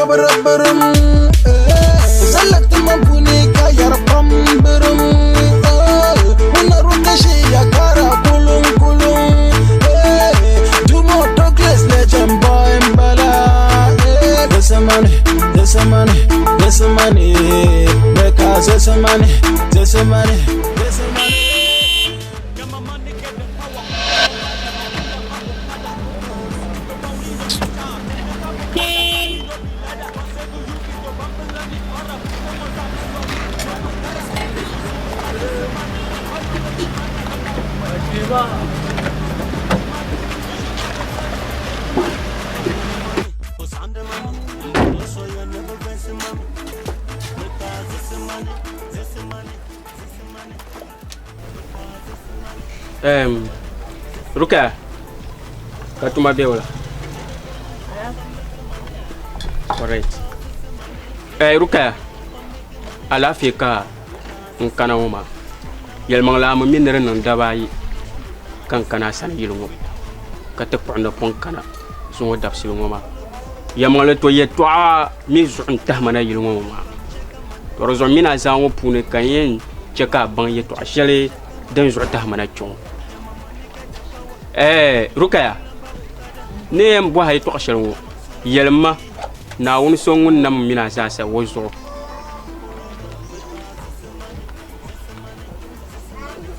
biri birim Zalla ti man puuni ka yɛri pam birim Ŋuna ruka ʒiya kara kulum kulum Dumo Douglas legend boy m-bala This money, this money, this money Because this money, this money, this money. Um, Rukaya, ka tuma be wala? Correct. Eh, Rukaya, alaafee ka n kana ŋɔ maa. Yɛlimaŋli a mi mi ni di niŋ daba ayi ka n kana a sani yili ŋɔ ka ti kpuɣi napɔŋ kana zuŋɔ dabisili ŋɔ maa. Yɛlimaŋli to yɛtɔɣa mi zuɣu n tahi ma na yili ŋɔ maa. To di zuɣu mini a zaa ŋɔ puuni ka n yɛn chɛ ka a baŋ yɛtɔɣa shɛli din zuɣu tahi ma na kpe ŋɔ. Ɛɛ Rukaya, ni yɛn bɔhi a yɛtɔɣa shɛli ŋɔ, yɛlim ma Naawuni so ŋun nam m mini a zaasa o zuɣu.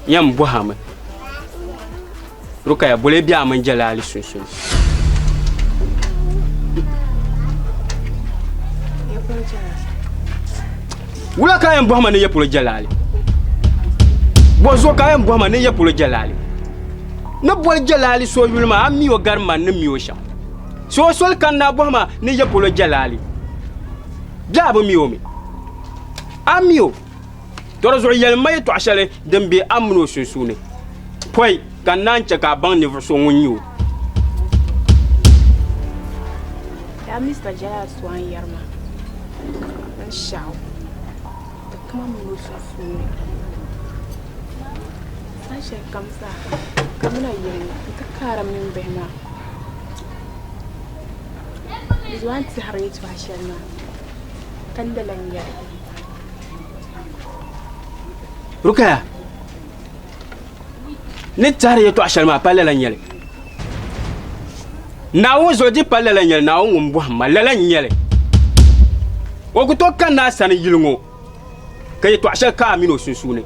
Yɛn bɔhi a mi, Rukaya, boli bɛ a mini Jalali sunsuuni? Wula ka a yɛn bɔhi ma ni ya polo Jalali? Bɔ zuɣu ka a yɛn bɔhi ma ni ya polo Jalali? Ni boli Jalali so yuli maa, a mi o gari man ni mi o shɛm. So o soli kanna a bɔhi ma ni ya polo Jalali? Bɛ a bi mi o mi? A mi o? To di zuɣu yɛlim ma yɛtɔɣ shɛli din be a min o sunsuuni pɔi ka n naan chɛ ka a baŋ ninvuɣ so ŋun nyɛ o. Daa Mister Jalal Swan yɛri ma binshɛɣu di kama mini o sunsuuni saha shɛli kam zaa kamina yili ni nti kaari m mini bihi maa di zuɣu a ni tɛhiri yɛtɔɣa shɛli maa ka lala n-nyɛ li. Rukaya, ni tɛhiri yɛtɔɣ shɛli maa pa lala n-nyɛ li. Naawuni zuɣu di pa lala n-nyɛ li, Naawuni ŋun bɔhim ma, lala n-nyɛ li. O ku tooi kanna a sani yili ŋɔ ka yɛtɔɣ shɛli ka a min o sunsuuni.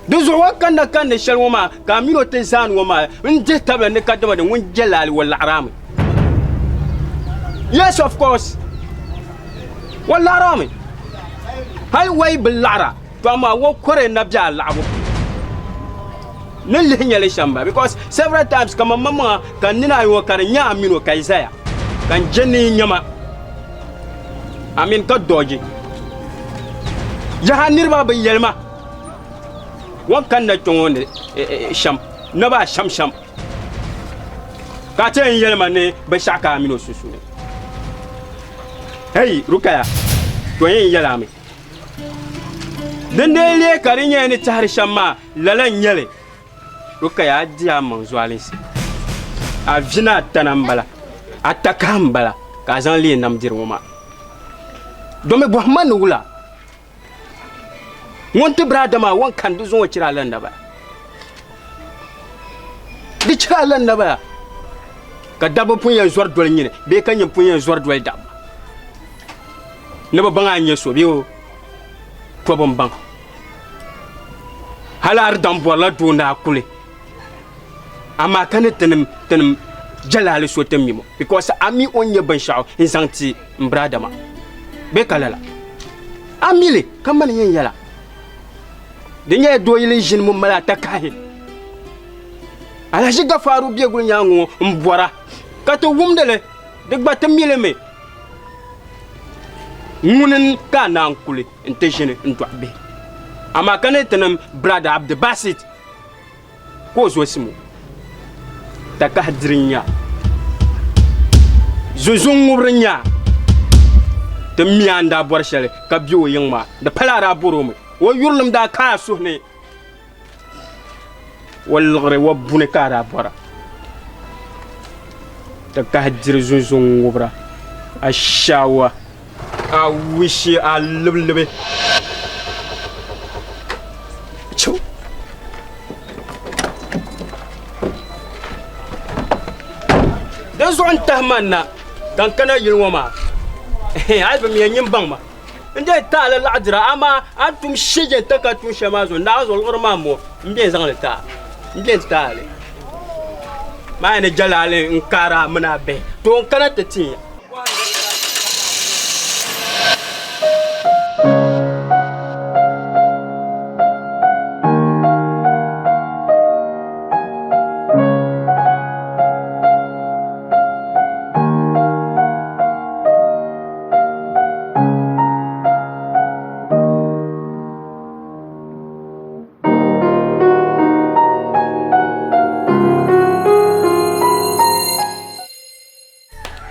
Di zuɣu o ni kanna kanni shɛli ŋɔ maa ka a min o ti zaani ŋɔ maa n-dihi tabili ni kadama di ŋun je laali o laɣirami. Yes, of course. O laɣirami. Hali o yi bi laɣira, to amaa o kɔre na be a laɣibu ni lihi nyɛli shɛm ba because several times kaman maŋmaŋa ka n nini ayi ŋɔ ka di nya a min o ka yi zaya ka n je ni yi nya ma a mini ka dɔɔji. Yaha niriba bi yɛli ma O ni kanna kpe ŋɔ ni shɛm, naba a shɛm shɛm, ka a ti yɛn yɛli ma ni binshɛɣu ka a mini o sunsuuni. Hei Rukaya, to n yɛn yɛl a mi, din dee lee ka di nyɛla ni tɛhiri shɛm maa, lala n-nyɛ li. Rukaya, a di a maŋ zualinsi, a vi ni a tana m-bala, a takahi m-bala ka a zaŋ leei nam diri ŋɔ maa. Domi bɔhim ma ni wula? Ŋun ti biri Adama o ni kani di zuŋɔ chira a naba di chira a naba ka dabba pun yɛn zɔri doli nyini bee ka nyini pun yɛn zɔri doli dabba ni bi baŋ a ni nyɛ so bee o tɔbu n baŋ hali a di daŋ bɔrila doo ni a kuli amaa ka ni tinim tinim jalaali so ti mimo because a mi o ni nyɛ binshɛɣu n zaŋ ti n brada maa bee ka lala a mi li ka mani yɛn yɛla di nyɛla doo yili ʒini ŋun mali atakahi Alhaji Gafaru bɛ guli nyaaŋa ŋɔ n bɔra ka ti wumdi li di gba ti mi li mi ŋuni ka a naan kuli n ti ʒini n dɔɣi bihi amaa ka ni tinim brada Abdibasit ka o zo simo takahi diri nya zunzun ŋubiri nya ti mi a ni daa bɔri shɛli ka be o yiŋ maa di pala a daa bɔri o mi o yurilim daa ka a suhu ni o liɣiri o buni ka a daa bɔra takahi diri zunzun ŋubira ashaawa. A wishi a libilibi. Chiw. Di zuɣu n tahi ma na ka n kana yili ŋɔ maa. Hali bi mi nyin baŋ ma. N dee tahi li laɣidira amaa a ni tum shɛli ti ka tuun shɛli maa zuɣu Naawuni zuɣu liɣiri maa m-mo m bɛ n-zaŋ li ti a m bɛ n-taai li maa ni Jalaali n kaari a mini a bihi to n kana ti tin ya.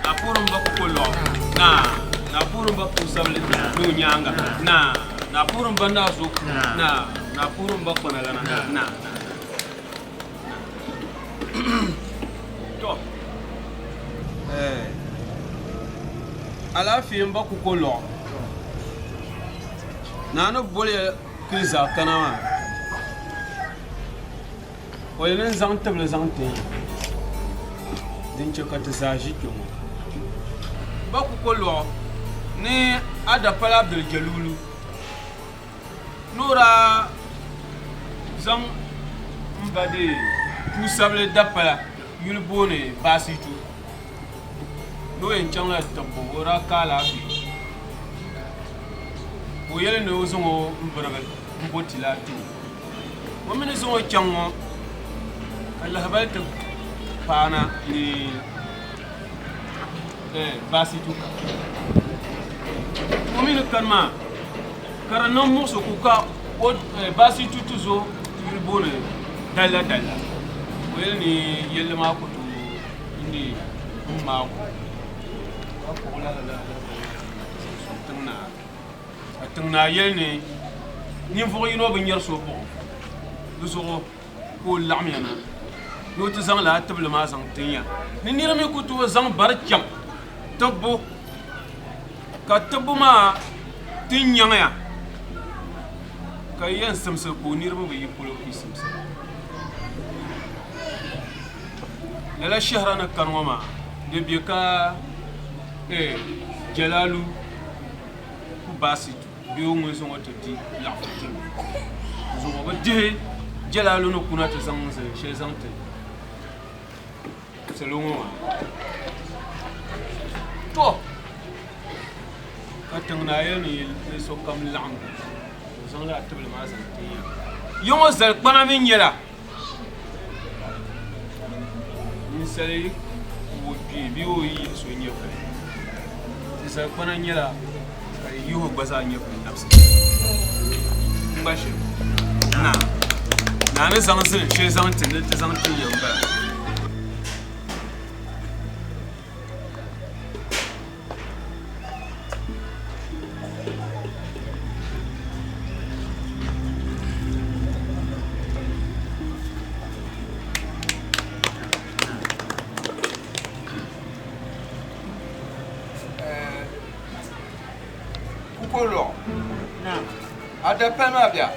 Napurimba kukolɔɣu naa, Napurimba puusabili ni o nyaaŋa naa, Napurimba naazo naa, Napurimba kpanalana naa. Tɔ! Alaafee m-ba kukolɔɣu naa ni boli ya kuli zaa kana maa, o yɛn ni zaŋ tibili zaŋ ti ya din chɛ ka ti zaa ʒi kpe ŋɔ. Ba kukolɔɣu ni a dapala Abdul-Jalulu ni o daa zaŋ m ba deei puusabili dapala yuli booni Baasitu ni o yɛn chaŋla tibbu o daa ka alaafee ka o yɛli ni o zaŋ o m-birigi m-bo tilaa ti o. O mi ni zaŋ o chaŋ ŋɔ ka lahibali ti paana ni Baasitu ka o mi ni kani maa ka di niŋ muɣisigu ka o Baasitu tuzo yuli booni Dalla Dalla o yɛli ni yɛlli maa ku tooi n-neei m-maag o ka kpuɣi lala lahibali zaŋ sɔŋ tiŋ naa ka tiŋ naa yɛli ni ninvuɣ yino bi nyari so buɣim di zuɣu ka o laɣim ya na ni o ti zaŋ lala tibili maa zaŋ tin ya ni nira mi ku tooi zaŋ bari chaŋ tibbu ka tibbu maa ti nyaŋ ya ka yi yɛn simsi ka o niriba bi yi polo ka yi simsi. Lala shɛhira ni kani ŋɔ maa di be ka Jalalu ku baasi Bee o ŋun zaŋ o ti di laɣifu tiri o zuɣu o bi dihi Jɛlaalu ni kuna ti zaŋ zali shɛli zaŋ ti salo ŋɔ maa. Tɔ! Ka tiŋ naa yɛli ni ni sokam laɣim o zaŋ lala tibili maa zaŋ ti ya. Ya ŋɔ zalikpana mi nyɛla ninsali yi ku o kpee bee o yi yiɣisi o nyɛvili, ti zalikpana nyɛla ka di yihi o gba zaa nyɛvili nabisi. N gba shiri naa, naa ni zaŋ zilin shɛli zaŋ ti ni ti zaŋ ti ya m-bala. Kukolɔɣu a dapali maa bɛ a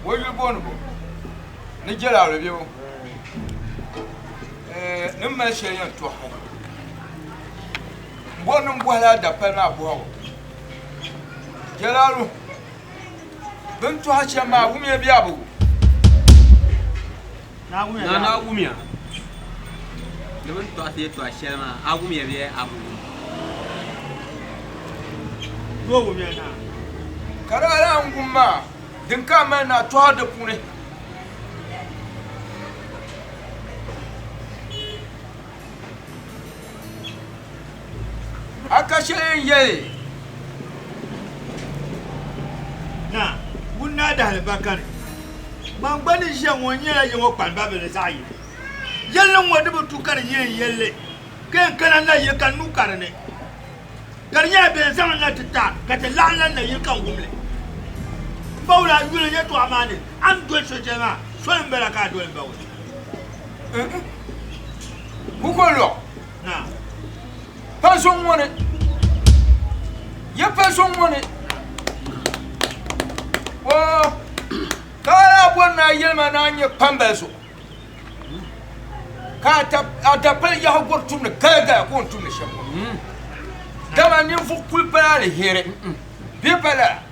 o yuli booni bo ni jɛlaalo bɛ Ni mali shɛli yɛn tɔhi m bɔri ni m bɔhila a dapali maa bɔhigu. Jɛlaalu, bɛ ni tɔhi shɛm maa wumiya bee a bi wum? Naa, a wumiya? Ni bɛ ni tɔɣisi yɛtɔɣ shɛli maa, a wumiya bee a bi wum? Ka di a lahi wum maa, din ka a mali ni a tɔhi di puuni. A ka shɛli n yɛli. Naa, ŋun naa dahali ba kani. Man gba ni ʒiya ŋɔ nyɛla ya ŋɔ kpani babili zaɣ yini. Yɛlli ŋɔ di bi tu ka di nyɛ n yɛlli ka yɛn kana nayili ka n nuu ka di ni. Ka di nyɛla bɛ yɛn zaŋ li na ti ta ka ti laɣim la nayili ka n wum li. M ba wula a yuli yɛtɔɣa maa ni a ni doli so shɛli maa soli m-bala ka a doli m ba wula. Kukolɔɣu. Naa. pali so ŋɔ ni ya pali so ŋɔ ni o ka a daa bɔri ni a yɛli ma ni a nyɛ kpambali zuɣu ka a dapali yaha gɔri tumdi galagala ka o ni tumdi shɛm ŋɔ dama ninvuɣ kuli pala aliheri bɛ pa lala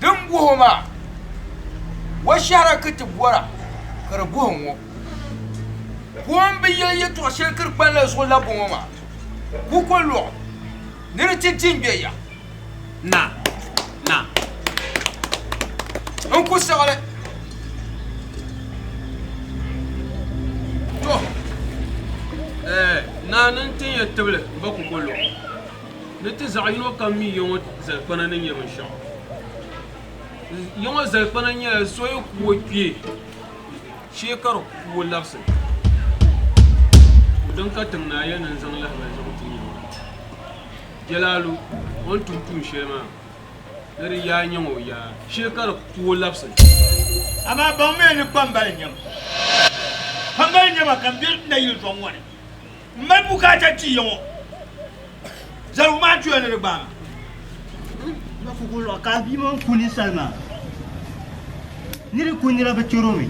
din buhi o maa o shɛhira ka ti bɔra ka di buhi ŋɔ ka o ni bi yɛli yɛtɔɣ shɛli ka di kpanila zuɣu labbu ŋɔ maa kukol lɔɣu ni di ti di n-gbe ya na na n ku saɣili to naa ni n tin ya tibili ba kukol lɔɣu ni ti zaɣ yino kam mi ya ŋɔ zalikpana ni nyɛ binshɛɣu ya ŋɔ zalikpana nyɛla so yi ku o kpee shee ka di ku o labisi din ka tiŋ naa yɛli ni n zaŋ lahibali zaŋ ti ya ŋɔ Jɛlaalu o ni tum tuun shɛli maa ni di yaa nyaŋ o yaa shee ka di ku o labisi. Amaa baŋmiya ni kpambali nyɛ ma. Kpambali nyɛ ma ka m be nayili zɔŋ ŋɔ ni. M mali bukaata ti ya ŋɔ. Zaligu maa tuya ni di gbaai ma. Ba kuku lɔɣu ka a bia maa ku ninsal maa. Nir ku nira bi chɛr o mi.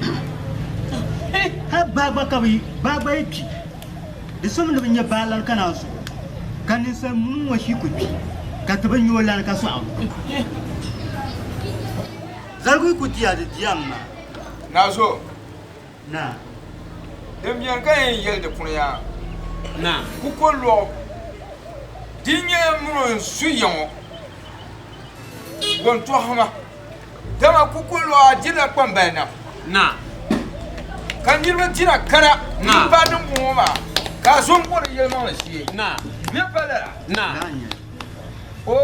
Hal baa gba ka bɛ baa gba yi kpi, di simdi ni bɛ nya baa lani ka naan sɔɣ o. Ka ninsal muni ŋɔ shii ku kpi, ka ti bi nya o lani ka sɔɣ o. Zaligu yi ku diya, di diyami maa. Nazo. Naa. Din beni ka yɛn yɛli di kuni yaa. Naa. Kukol lɔɣu di nyɛla mini o ni su ya ŋɔ ŋun tɔhi ma. Dama kukol lɔɣu a dirila kpambali nam. Naa. Ka niriba dina kana Naa. m-paai din bɔŋɔ maa ka a zo m-bɔri yɛlimaŋli shee. Naa. Bɛ pa lala. Naa. O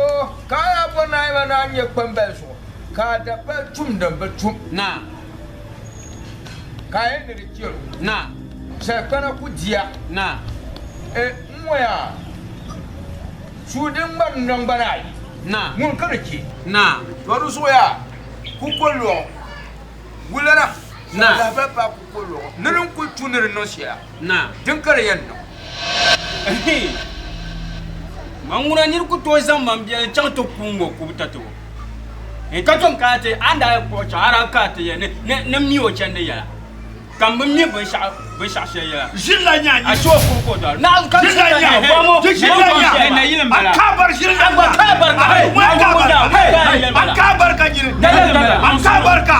ka a daa bɔri ni a yɛli ma ni a nyɛ kpambali zuɣu ka a dapali tum din bi tum. Naa. Ka a yɛli ni di chɛr o. Naa. Salikpana ku diya. Naa. E, n ŋɔ yaa, suu din ŋmari naŋgbana ayi. Naa. Ŋuni ka di chɛ? Naa. To di zuɣu yaa, kukol lɔɣu wulana. Naa. Lahibali paai kukol lɔɣu ni din kuli tu ni di niŋ shɛli. Naa. Din ka di yɛn niŋ. Man ŋuna nir ku tooi zaŋ man bia n-chaŋ ti ku ŋ-ŋɔ kubu tatibu. Ka tom ka a ti a ni daa kpuɣi chaŋ a daa ka a ti yɛli ni m mi o chandi yɛla, ka m bi mi binshɛɣu shɛli yɛla. Ʒirila nya A chɛ o kubu ka o dɔɣi. Naɣ ka Ʒirila nya. Ʒirila nya. A ka bari ʒirila A gba nya. ka barika. A ŋun ka barika. A A ka barika nyini. A ka barika.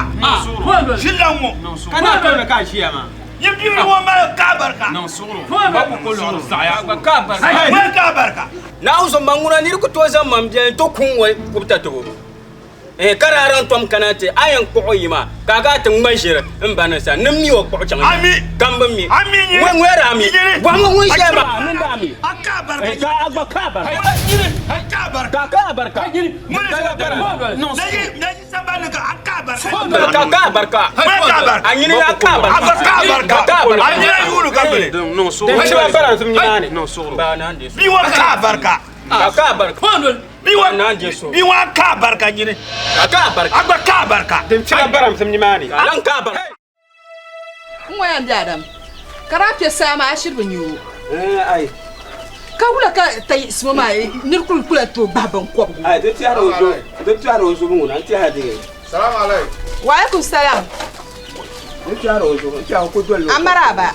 Ʒirila ŋɔ. Ka naa tooni ka a ʒiya maa. Yin bibili ŋɔ mali ka barika. Niŋ suɣulo. Ba kukol lɔɣu zaɣaya. A gba ka barika. Ŋun ka barika. Naawuni so man ŋuna nir ku tooi zaŋ man bia n-ti ku ŋ-ŋɔ kubu tatibu. Ka daa daŋ tom kana ti a yɛn kpuɣi o yi maa ka a gaa ti ŋma ʒiri m ba ni sani ni m mi o kpuɣi chaŋ Ami. Ka m bi mi. Ami nyini. Ŋɔ daa mi. Nyini. Bɔhimi ŋun ʒiya maa, a mini daa mi. A ka barika. Ka a gba ka barika. Nyini. A ka barika. Ka ka barika. Ŋun Niŋ Nayi nayi sambani ka a ka barika. Ka ka barika. Ŋun ka barika. A nyini a ka barika. A gba ka barika. Ka ka barika. A nyina yuuni ka bili. Niŋ suɣulo. Din shɛba bara zum nimaani. Niŋ suɣulo. Ba naan de so. Bi wa ka barika. Ka ka barika. Bi wa Ba naan de so. bi wa ka barika nyini. Ka ka barika. A gba ka barika. Din chɛla baram sim nimaani. Ka lan ka barika. N ŋɔ yɛn bɛ Adam ka daa kpɛ saa maa a shiri bi nya o Ai. ka wula ka tayiɣisimo maa nir kuli kula tooi gbahi binkɔbigu. Ai, di tɛhiri o zo, di tɛhiri o zubu ŋuna, n tɛha di. Salaam alaikum. Wa alaikum salam. N tɛhiri o zubu, n tɛha o ku doli o. A maraba.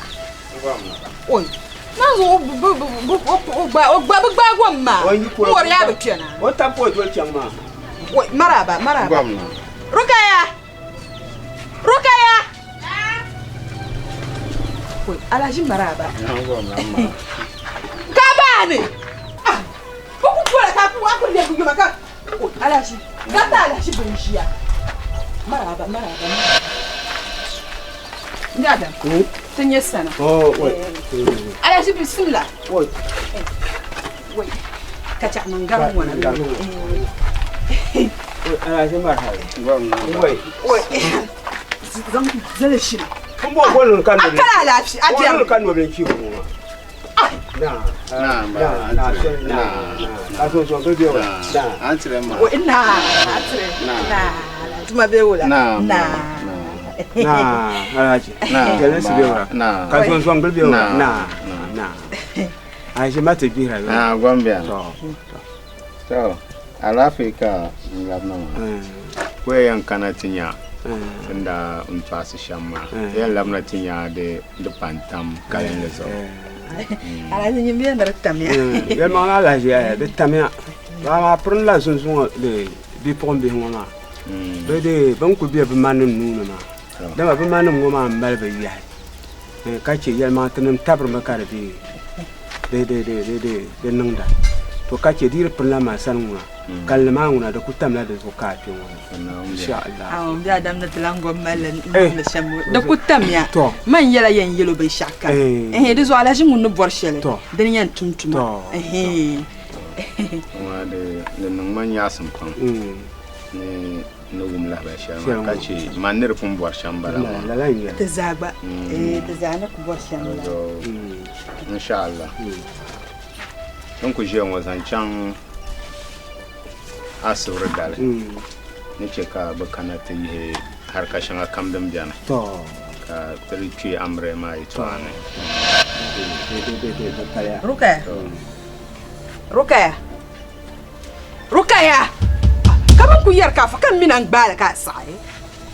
Oi. Naa zuɣu o gba o gba bi gbaagi o maa. O yi N wari yaa bi kpɛna. O tabi ka o doli chaŋ maa. Oi, maraba, maraba. Rukaya. Rukaya. Oi, Alhaji maraba. Ka baani. Ah. Ko ku dola ka ku a ku lebi yoma ka. Oi, Alhaji. Gata Alhaji bin ʒiya. Maraba, maraba. Ndi Adam. Ti nyɛ sana. Oh, oi. Alhaji bismillah. Oi. Wai. Ka chaɣ niŋ garim ŋɔ na. Oi, Alhaji marhaba. Oi. Oi. Zaŋ zali shina. N bo bolin ka A nobili. kala alaafee a Bolin biɛri. ka nobili chi ŋɔ maa. Na. Na, Na, na, so, na. Ka so so bi wa. Na. An tire ma. Oi, na. A tire. Na. Na. Tuma bɛ wula. Na. Na. Na, Alhaji. Na. Kɛlɛ si bɛ wa. Na. Ka so so bi wa. Na. Na. Na. A ʒi ma ti gbihira yɔli. Ah, gom bɛni. To, alaafee ka n labina maa. Ko ya yɛn kana ti nya ti ni daa n tɔɣisi shɛm maa. Ti yɛn labina ti nya di di pa n-tam kalinli zuɣu. Alhaji nyin bɛ ni di tamya. Yɛlimaŋli Alhaji eh, di tamya. Paɣa maa pirinla zunzuŋɔ di bipuɣimbihi ŋɔ maa. Bɛ di bɛ ni kuli be bɛ manim nuu ni maa. Dama bɛ manim ŋɔ maa m-mali bɛ yɛhi. Ka chɛ yɛlimaŋli tinim tabirimi ka di be di niŋda. To ka chɛ di yi di pirinla maa sani ŋuna, kalinli maa ŋuna di ku tamla di zuɣu ka a kpe ŋɔ ni. Insha-Allah. Aw, m bia Adam ni ti lan gom mali li n-niŋdi shɛm ŋɔ, di ku tamya. Man yɛla yɛn yɛl o binshɛɣu kam. Ɛhɛn, di zuɣu alahiʒi ŋun ni bɔri shɛli, dini yɛn tum tuma. Ɛhɛn. Ŋɔ di niŋ ma nyaɣisim pam ni ni wum lahabali shɛli maa ka chɛ man ni di pun bɔri shɛm bala maa. Ti zaa gba, eh, ti zaa ni ku bɔri shɛm la. Insha Allah. Din ku ʒiya ŋɔ zaŋ chaŋ asibiri dali ni chɛ ka bɛ kana ti yihi harika shɛŋa kam din beni ka ti di kpe amiliya maa yɛtɔɣa ni. Rukaya. Rukaya. Rukaya! Ka bɛ ni kuli yɛri ka a fo ka m mi na n-gbaai li ka a saɣi.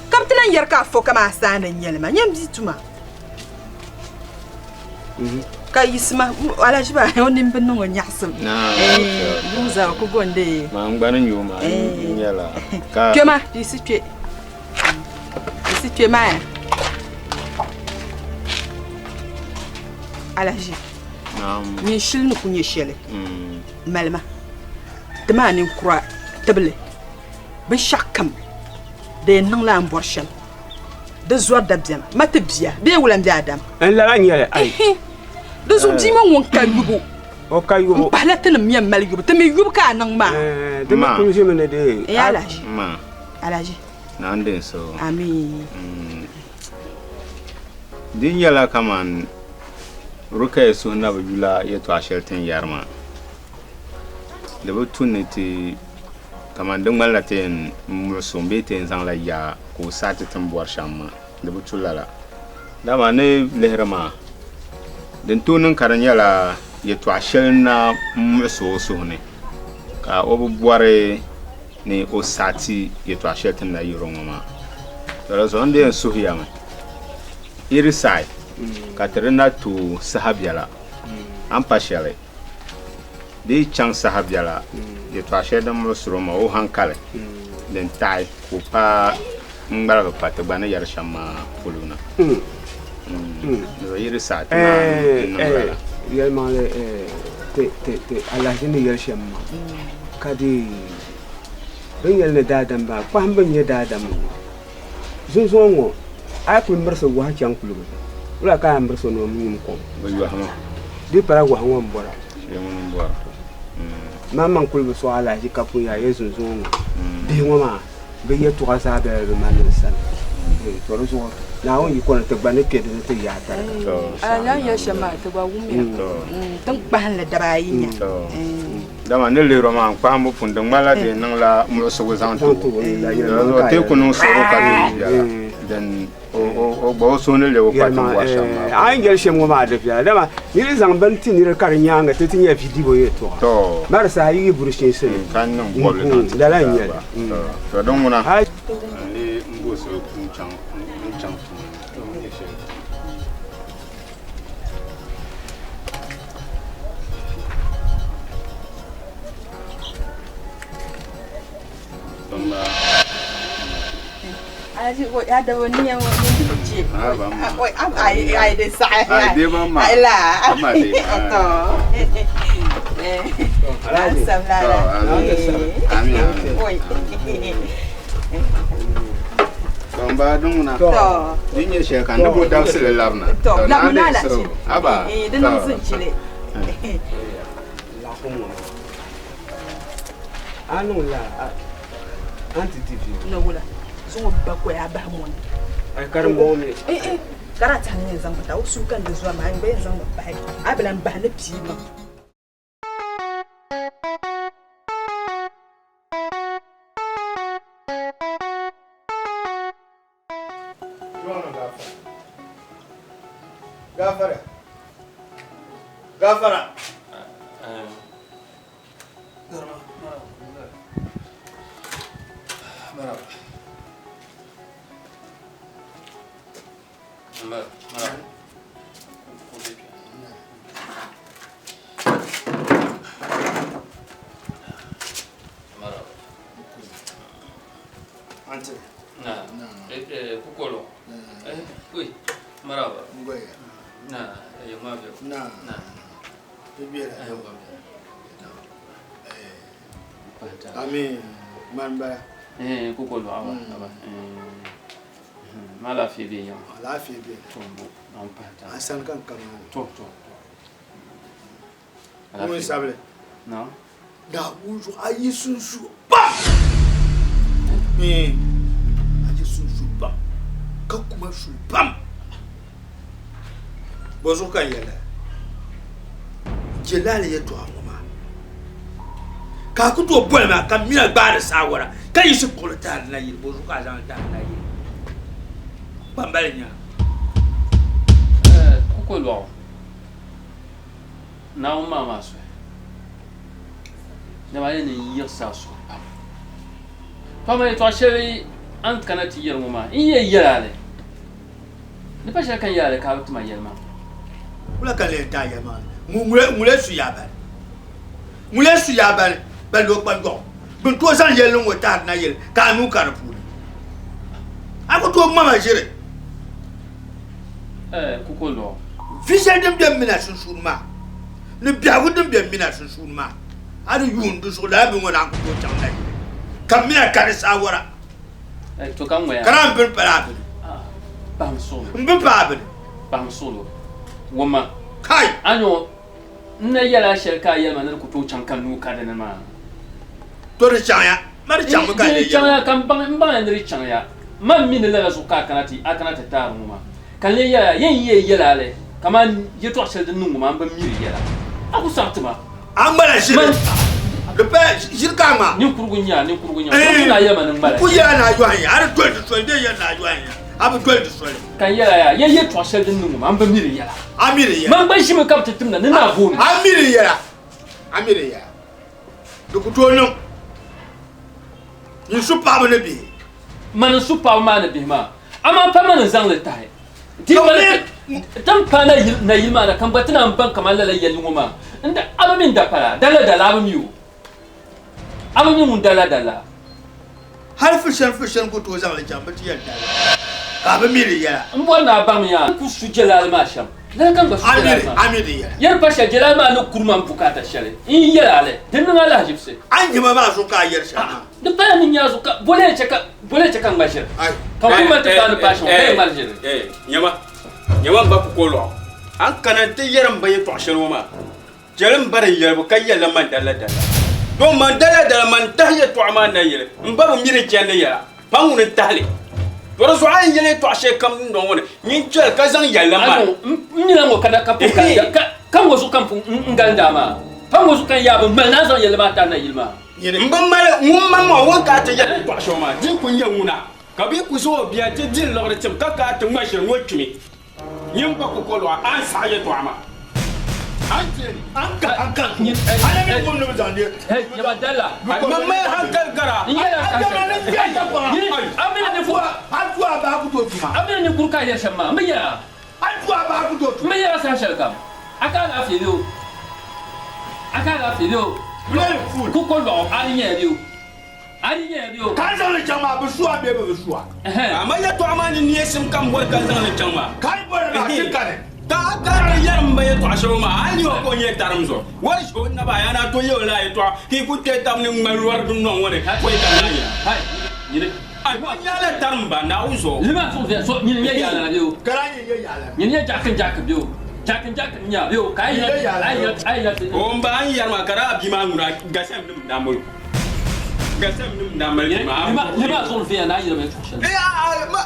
Ka bɛ ti lan yɛri ka a fo kaman a saani n-nyɛ li maa. Nyam bia tuma. Ka yiɣisima, alahiziba o nini bi niŋ o nyaɣisim. Yuŋ zaa o ku gondi. Maa n gba ni nyu maa n nyɛla ka. Kpe ma, yiɣisi kpe. Yiɣisi kpe maa. Alahizi, nyin shili ni ku nyɛ shɛli. Malima, ti maa ninkura tibili binshɛɣu kam di yɛn niŋla a ni bɔri shɛm. Di zɔri dabiɛm ma ti bia bee wula m-be Adam? N lala n-nyɛ li ai. Di zuɣu bia ŋɔ ŋun ka yubu. O ka yubu. M pahila tinim yɛn mali yubu. Ti mi yubu ka a niŋ maa. Di mi kuli ʒimi ni di. Ee Alhaji. Ma. Alhaji. Naa n-di n suhu. Amii. Di nyɛla kaman Rukaya suhu na bi yula yɛtɔɣ shɛli ti ni yɛri maa. Di bi tu ni ti kaman di ŋmanila ti yɛn muɣis o bee ti yɛn zaŋla yaa ka o saɣi ti ti ni bɔri shɛm maa. Di bi tu lala. Dama a ni lihiri maa, din tooi niŋ ka di nyɛla yɛtɔɣ shɛli n-na muɣis o o suhu ni ka o bi bɔri ni o saɣi ti yɛtɔɣ shɛli ti ni na yɛr o ŋɔ maa. To di zuɣu n di yɛn suhiya mi, yi di saɣi ka ti di na tooi saha biɛla, a ni pa shɛli di yi chaŋ saha biɛla, yɛtɔɣ shɛli din muɣisir o maa o haŋkali din taɣi ka o paai n-ŋmaligi pa ti gba ni yɛri shɛm maa polo na. Di zuɣu yi di saɣi ti naan niŋ lala. Yɛlimaŋli ti alahichi ni yɛli shɛm maa ka di bɛ ni yɛli ni daadam maa kpahimbu n-nyɛ daadam ŋɔ. Zunzuŋɔ ŋɔ a yi kuli mirisi wahu chaŋ kuliga wula ka a yɛn mirisi o ni o nyum kom? Bɛ yɔhimi. Di pala wahu ŋɔ m-bɔra. Shee ŋuni m-bɔra. Maŋmaŋ kuli bi sɔɣi alahichi ka pun yaa yɛ zunzuŋɔ ŋɔ bihi ŋɔ maa bɛ yɛtɔɣa zaa bela bɛ manim sani. To di zuɣu Naawuni yiko ni ti gba ni kpe di ni ti yaai tariga. A ni yɛli shɛm maa ti gba wumya. Ti ni kpahim li daba ayi nya. Dama ni lihiri o maa n kpahimbu puuni di ŋmanila di niŋla muɣisigu zaŋ ti o. Di zuɣu teeku niŋ suɣuro ka di viɛla din o gba o suhu ni lebi kpa ti bɔri shɛm maa. A ni yɛli shɛm ŋɔ maa di viɛla dama niri zaŋ bini ti niri ka di nyaaŋa ti ti nya vidibo yɛltɔɣa. To. Ma di saha yi yi buri shinsini. Ka niŋ bɔbili zaŋ ti Lala n-nyɛ li. To, to din ŋuna. N lee m bo soli n chaŋ n chaŋ tuma ni. To n nyɛ shɛli. Din nyɛ shɛli ka n ni bo dabisili labina aba A niŋ la a ni ti di vi. Ni wula zaŋ o bakoya a bahi mɔni. Ai karimbɔŋɔ mi. Eh eh ka daa tɛhi ni yɛn zaŋ mi ta o suhu ka n di zɔri maa n gba yɛn zaŋ mi pahi a bi lan bahi ni pii ma. Gafara. Gafara. Garima, maraba. Maraba. Maraba. Maraba. Ante. Na. Eh, kukolo. Eh, ui. Maraba. Ngoya. Na, eh, ngwabyo. Na. Na. Bibira. Eh, ngwabyo. Ami man bala. Eh, kukolo awa, awa. Eh. Ma laafee be yan. Laafee be. To, bo, an pata. A san kan kama. To, to. Mun sabili. Na. Da wuzu a yi sunsu ba. Eh. A yi sunsu ba. Ka kuma su bam. Bozo kan yɛlɛ. Jelali yɛltɔɣa ŋɔ maa. Ka a ku tooi boli ma ka mina gbaari saawara ka yiɣisi kpuɣili tahari na yili bozuɣu ka a zaŋli tahari na yili kpambali nya. Kuko lɔɣu Naawuni maa maa suhi dama a yɛn ni yiɣisi a suhu pam. To amaa yɛtɔɣ shɛli a ni kana ti yɛri ŋɔ maa, n yɛn yɛl a li. Di pa shɛli ka n yɛl a li ka a bi ti ma yɛlimaŋli. Wula ka n lee ti a yɛlimaŋli? Ŋun su yaa bali? Ŋun su yaa bali balli o kpanjɔɣu? Bɛ ni tooi zaŋ yɛlli ŋɔ tahiri na yɛli ka a nuu ka di puuni. A ku tooi ŋma ma ʒiri. Kuko lɔɣu. Vi shɛli din be m mini a sunsuuni maa ni biɛhigu din be m mini a sunsuuni maa, a di yuun di zuɣu lala bini ŋɔ naan ku tooi chaŋ na yili ka m mini a ka di saawara. To ka ŋmaya. Ka naan bini pala a bini. Pahim suɣulo. M bi pa a bini. Pahim suɣulo. Wumma. Kai! A nyo n na yɛl a shɛli ka a yɛli ma ni di ku tooi chaŋ ka nuu ka di ni maa. To di chaŋya. Ma di chaŋmi ka n lee Di chaŋya ka m baŋ, m baŋya ni di chaŋya. Man mi ni lala zuɣu ka a kana ti, a kana ti taari ŋɔ maa. Ka n lee yɛl a, yɛn yi yɛl a li kaman yɛtɔɣ shɛli din niŋ ŋɔ maa, m bi mi di yɛla. A ku saɣi ti ma. A ŋmala ʒiri. Di paya ʒiri ka a ŋma. Ninkurugu n-nyɛ a, ninkurugu n-nyɛ a. Ka a yɛli ma ni n ŋmala N ku yɛl a ni a yɔhi ya, a di doli di soli bee yɛli ni a yɔhi ya, a bi doli di soli. Ka n yɛl a yaa, yɛn yɛtɔɣ shɛli din niŋ ŋɔ maa, m bi mi di yɛla. A mi di yɛla. Man gba ʒimi ka bɛ ti timda ni naa booni. A mi di yɛla. A mi di yɛla. Di ku tooi niŋ. Nyin su paɣaba ni bihi. Mani n-su paɣaba maa ni bihi maa, amaa pa mani n-zaŋ li tahi. Di mali ti ni paai nayili maa na, ka n gba ti naan baŋ kaman lala yɛlli ŋɔ maa. N da, a bi mi n dapala, dala dala a bi mi o. A bi mi ŋun dala dala. Hal fushɛni fushɛni ku tooi zaŋ li chaŋ bɛ ti yɛli dala, ka a bi mi di yɛla. M bɔri ni a baŋmi a ni ku su Jɛlaali maa shɛm. Lala ka n gba su Jɛlaali maa. A mi di yɛla. Yɛri pa shɛli Jɛlaali maa ni kuri ma m bukaata shɛli n yɛl a li, di niŋ a lahiʒibisi. A ni nya ma maa zuɣu ka a yɛri shɛm maa. Di pala ni nya zuɣu ka boli chɛ ka boli chɛ ka ŋma ʒiri. Ka ku mali ti paai ni paai shɛm ka yi ŋmari ʒiri. Nyama, nyama m ba kukol lɔɣu. A ni kana nti yɛri m ba yɛtɔɣ shɛli ŋɔ maa, chɛli m ba di yɛlibu ka yɛlila man dala dala. Don man dala dala man tahi yɛtɔɣa maa na yɛli m ba bi mi di chandi yɛla, pa ŋuni n-tahi li. To di zuɣu a ni yɛli yɛtɔɣ shɛli kam dundɔŋ ŋɔ ni, nyin chɛli ka zaŋ yɛlila man. Ano, m mina ŋɔ ka na ka pun ka ka ŋɔ zuɣu ka m pun n galindi a maa. Pa ŋɔ zuɣu ka n yaa bi mali ni a zaŋ yɛlli maa tahi na yili maa. M bi mali ŋun maŋmaŋ o ni ka a ti yɛli yɛtɔɣ shɛŋa maa, di ku nyɛ ŋuna ka bɛ ku zaŋ o bia ti di liɣiri tim ka ka a ti ŋma ʒiri ŋɔ kpimi. Nyin ba kukɔlɔɣu, a ni saɣi yɛtɔɣa maa. A ni teei li. Man mali hankali gara. A mini ninkuri ka a yɛri shɛm maa, m bi yɛr a. M bi yɛr a saha shɛlikam. A ka alaafee bee o? A ka alaafee bee o? Kukɔlɔɣu, a di nyaya bee o? A di nyaya bee o? Ka n zaŋ li chaŋ maa, bɛ su a bee bɛ bi su a? Amaa yɛtɔɣa maa ni neesim ka m bɔri ka n zaŋ li chaŋ maa. Ka yi bɔri maa, ti kani. Ka a ka ti yɛri m ba yɛtɔɣa shɛŋa maa, a ni nya o ka o nyɛ tarim zuɣu. Wari ʒe o naba, a yaa ni a tooi yɛl o lala yɛtɔɣa ka yi ku kpe tab ni ŋ-ŋmali lɔri dundɔŋ ŋɔ ni pɔi ka naai ya. Hai, nyini. Ai, o nyɛla tarim ba, Naawuni zuɣu. Lima zuɣu viɛl, so nyini n-nyɛ yaalana bee o? Ka daa nyɛ n-nyɛ yaalana. Nyini n-nyɛ jakin jaki bee o? Jakin jaki n-nyɛ a bee o? Ka a yi a yi a yi ti. O m ba, a ni yɛri maa ka daa bia maa ŋuna gasɛm nim n-daa mali o. Gasɛm nim n-daa mali bia maa. Lima, lima zuɣu viɛnya ni a yɛli ma yɛltɔɣa shɛli. Ee, a, a, ma.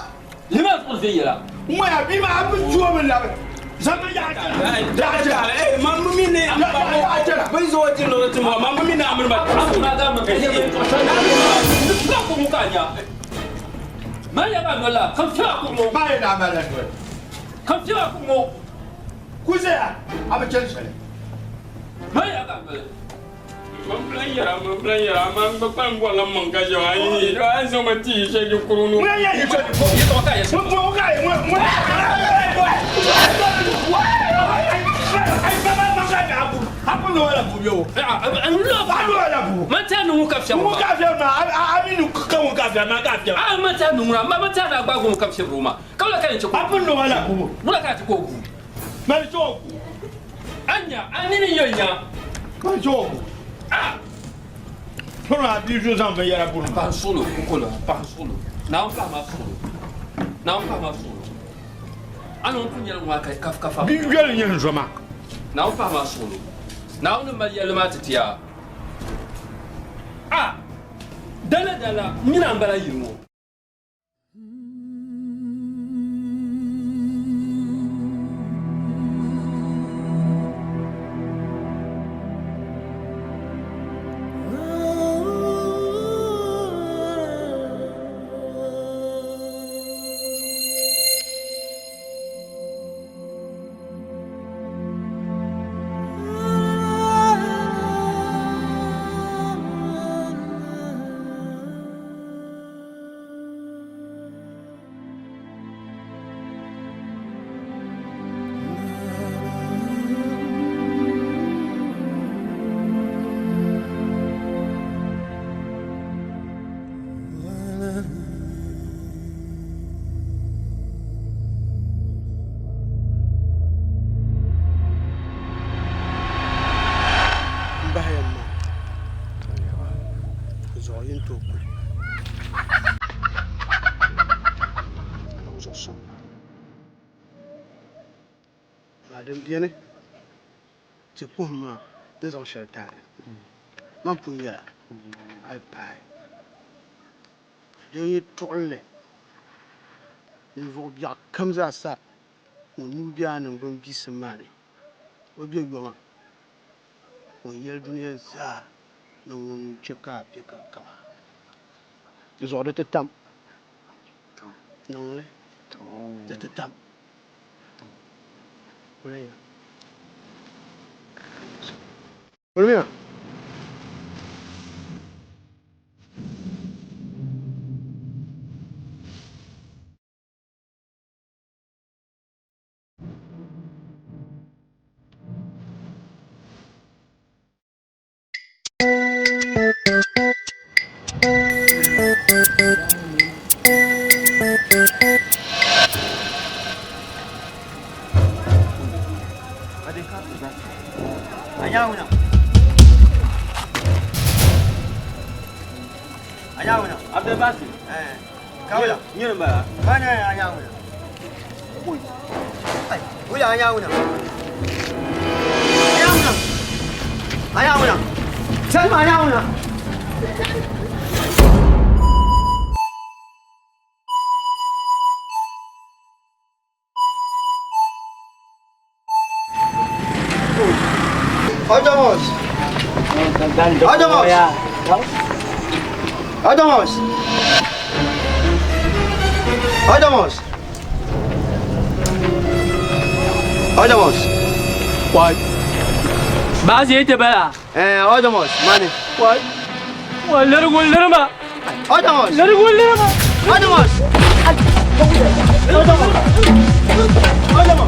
Lima zuɣu viɛnyɛla. Ŋmaya bia maa, a bi tu o mi labi. Zama yaɣa chɛla. Yaɣa chɛla. Ma mi ni Yaɣa chɛla. Bin zaŋ o ti lɔri ti ma, ma mi ni a mini ba. Maa yi daa malila noli. Ku zaya, a bi chani shɛli. Man bilan yɛra man bilan yɛra man gba kpalim bɔrila n maŋ ka ʒe maa yi a zaŋ ma ti yi shɛli kuri nu. Man ta nungu ka fiɛbu ma. Ka fiɛbu ma a mi nu ka ŋun ka fiɛbu ma ka fiɛbu. A man ta nungu na ma ta na gba ŋun ka fiɛbu ma. Ka wula ka yɛn chɛ ko. A pun nungu la kubu. Wula ka ti ko gu. Mali chɛ o gu. Anya a nini yɛn nya. Mali chɛ o gu. A. Pɔrɔ a bia zo zaŋ binyɛra buri ma. Paɣa suɣulo kukolo paɣa suɣulo naawuni paɣa maa suɣulo naawuni paɣa maa suɣulo a ni ŋun pun yɛli ŋɔ ka ka fa. Bia yɛli nyɛ n zoma. Naawuni paɣa maa suɣulo naawuni mali yɛlli maa ti tiya a dala dala n mina n bala yili ŋɔ. Din beni ti puhim maa ni zaŋ shɛli taali man pun yɛla a yi paai din yi tuɣili ninvuɣ biɛɣu kam zaa sa ŋun nuu be a niŋgbuŋ biisim maa ni o be yoma ŋun yɛli dunia zaa ni ŋun chɛ ka a be kaŋkaŋa. Di zuɣu di ti tam niŋ li di ti tam. Kulmiya. Adamos. Adamos. Adamos. Wai. Baasi ti bala. Eh, Adamos, mani. Wai. Wai larigu lirima. Adamos. Larigu lirima. Adamos. Adamos. Adamos.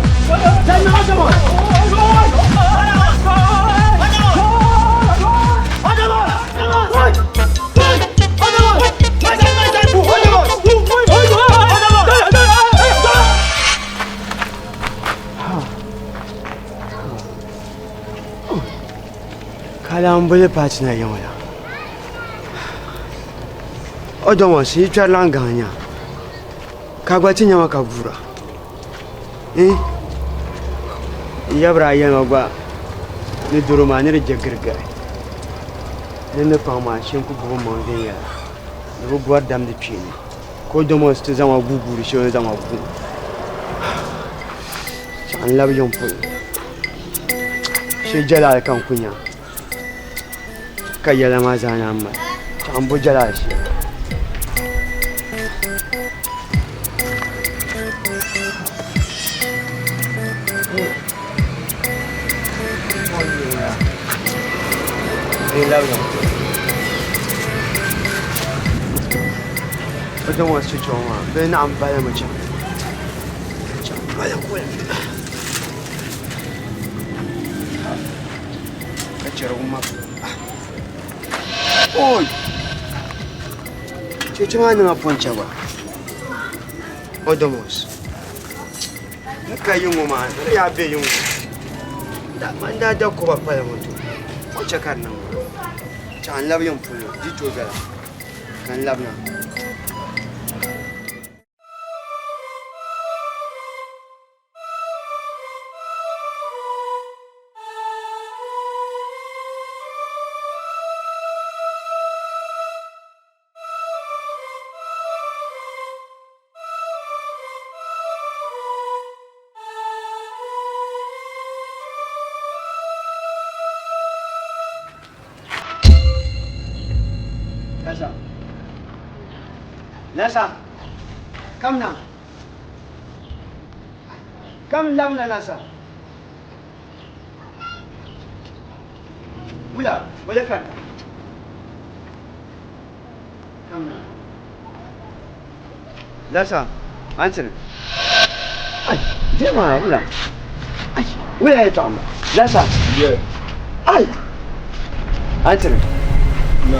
Adamos. Kalambuli paati na yiŋa la o dɔmɔs yi kpɛri lan gaŋ nya ka gba ti nyama ka guura n yabira yɛlima gba ni doro maa ni di je girigiri ni ni paŋ maa shee n-ku gbubi maŋ viɛnyɛla ni bi gɔri damdi kpeeni ka o dɔmɔs ti zaŋ ma guuguuri shee o ni zaŋ ma gu chaŋ n labi yiŋ polo shee jalaali ka n ku nya ka yɛla maa zaa naan mali chaŋ n bo jalaali shee. Bee labi yiŋ. O daŋ o chichɛŋ maa bee naɣim balimi chaŋ. Chaŋ bali kuli. Ka chɛrigu ma. Oi! Cheche maa niŋa pɔncha gba. Odomos. Ni ka yi ŋɔ maa, ni yaa be yi ŋɔ. Man daa da koba pala ŋɔ to. O chɛ ka di niŋ maa. Chaŋ n labi yiŋ polo, di tooi viɛla ka n labina. Lasa. Lasa. Come now. Come labina Lasa. Wula, wala ka. Come now. Lasa, answer. Ay, jema wula. Ay, wula ya tɔɣima. Lasa. Yeah. Ay. Answer. Na.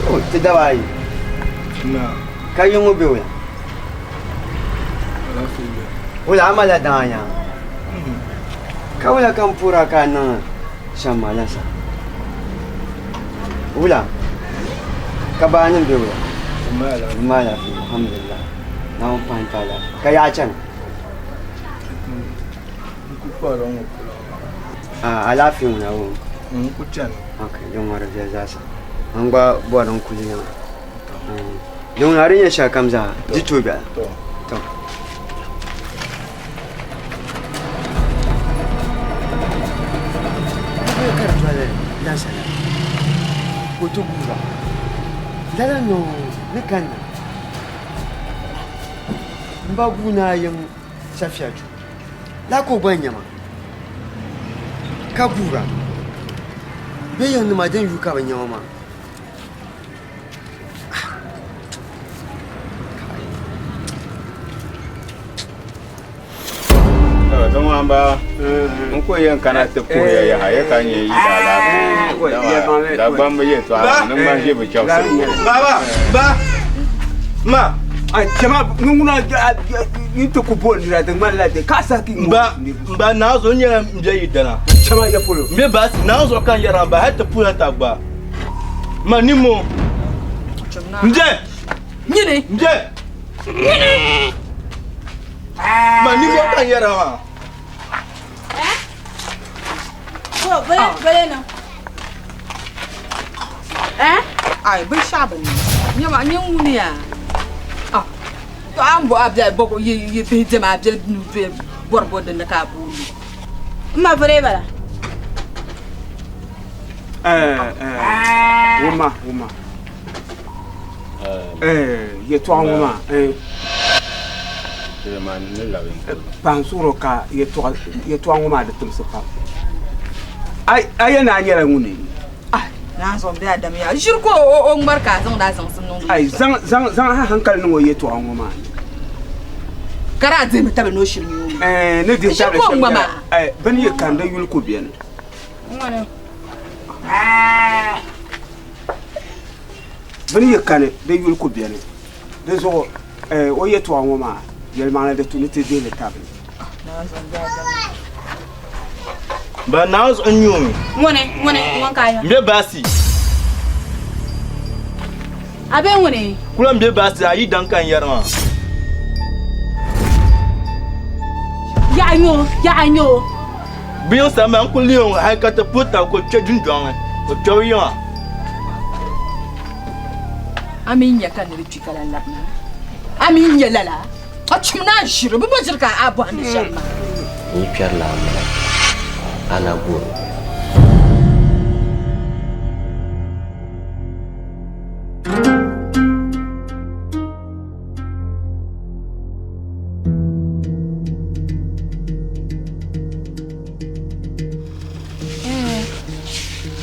Oh, ti daba ayi. Na. Ka yi ŋɔ be wula. Alaafee bɛ. Wula a mala daŋa nyaŋa. Ka wula ka n puhira ka a niŋ shɛm maa Lasa. Wula ka baanim be wula. Bɛ maa alaafee alhamdulillah. Naawuni pahi n-ti alaafee. Ka yaɣa chani. N ku kpaarila ŋɔ polo. Ah, alaafee ŋuna o. N ku chani. Ok, din ŋɔ di viɛli zaasa. N gba bɔri n kuli yiŋa. Din ŋuna di nyɛ shɛli kam zaa, di tooi biɛla. To. Ka di doli dansa la ka o ti guura. Lala n-niŋ ni kanna m ba guui naa yiŋ safiya duu lala ka o gba nya ma ka guura. Bɛ yiŋnima din yuui ka bɛ nya o maa. Dɔŋɔnba n ku yɛn kana ti puhi ya yaha ya ka nyɛ yi daalaafee Dagbamba yɛltɔɣa ni ŋmani ʒe bi chɛbisiri Baba, ba, ma. Ai chama ŋuna yi ti ku bo nira di ŋmanila di ka sa ki Ba, ba naa zuɣu nyɛla n bɛ yi dana. Chama ya polo. N bɛ baasi naa zuɣu ka n yɛra ba hali ti puhila tagba. Ma ni mo. N bɛ. Nyini. N bɛ. Nyini. Ma ni mo ka n yɛra maa. Ko bele bele na. Eh? Ai binshɛɣu bi niŋ. Nyama nyɛ ŋuni yaa. Ah. To a ni bo a biɛli bɔgu yi yi bihi diɛma a biɛli nuu biɛli bɔri bɔ dinni ka a booni. N ma vuree bala. Eh eh. Wuma wuma. Eh yɛtɔɣa ŋɔ maa eh. Pahi suhuri ka yɛtɔɣa ŋɔ maa di timsi pam. A yɛn ni a nyɛla ŋuni? Naa zuɣu bee Adam yaa ʒiri ka o ŋmari ka a zaŋdi a zaŋsim niŋdi o Ai zaŋ zaŋ zaŋ a hankali niŋ o yɛtɔɣa ŋɔ maa ni. Ka daa dihimi tabili ni o shiri nyɛ o mi. Eh, ni dihi Ʒiri tabili ka o shɛm ŋma nyɛla, maa. eh, bɛ ni yi kani di yuli ku beni. Bɛ ni yi kani di yuli ku beni. Di zuɣu eh, o yɛtɔɣa ŋɔ maa yɛlimaŋli di tu ni ti dihi li tabili. Ba naa zuɣu n-nyɛ o mi. Ŋuni ŋuni ŋun ka a N be baasi. A be ŋuni? Kula n be baasi a yi daŋ ka n yɛri maa. Yaɣa nyɛ o, yaɣa nyɛ o. Bɛ yiŋ sani maa n kuli lihi o hali ka ti puhi tabi ka o kpe dundɔŋ ni o kpɛbu yiŋa. A mi nya ka niri kpi ka lan labina? A mi nya lala? A chim ni a ʒiri, bɛ bo ʒiri ka a bɔhindi shɛm maa. N yi kpɛrila a mali a na goro.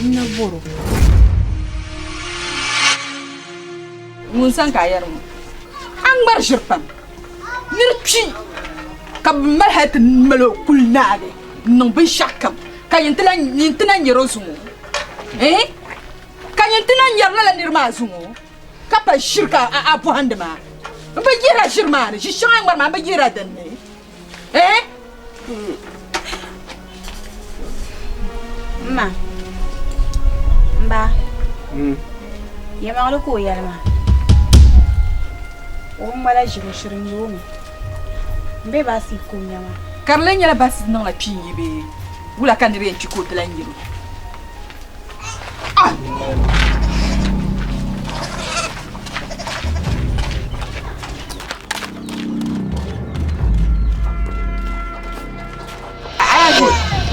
N na bɔr o. Ŋun sani ka a yɛri ŋɔ, a ŋmari ʒiri pam. Nir kpi ka bɛ mali hal ti mal o kuli naagi n-niŋ binshɛɣukam, ka nyin ti na nyar o zuŋɔ. Ɛɛh! Ka nyin ti na nyari lala nir maa zuŋɔ, ka pa ʒiri ka a bɔhindi maa. M bi yihira ʒiri maa ni, ʒi shɛŋa a ni ŋmari maa, m bi yihira din ni. Ɛɛh! M ma, m ba, yɛlimaŋli ka o yɛli maa. O bi ŋmala ʒiri, o shiri nya o mi. M be baasi ka o nya maa. Ka di lee nyɛla baasi niŋla kpiin yi bee wula ka nira yɛn kpi ka o ti lahi nyari o? Ah!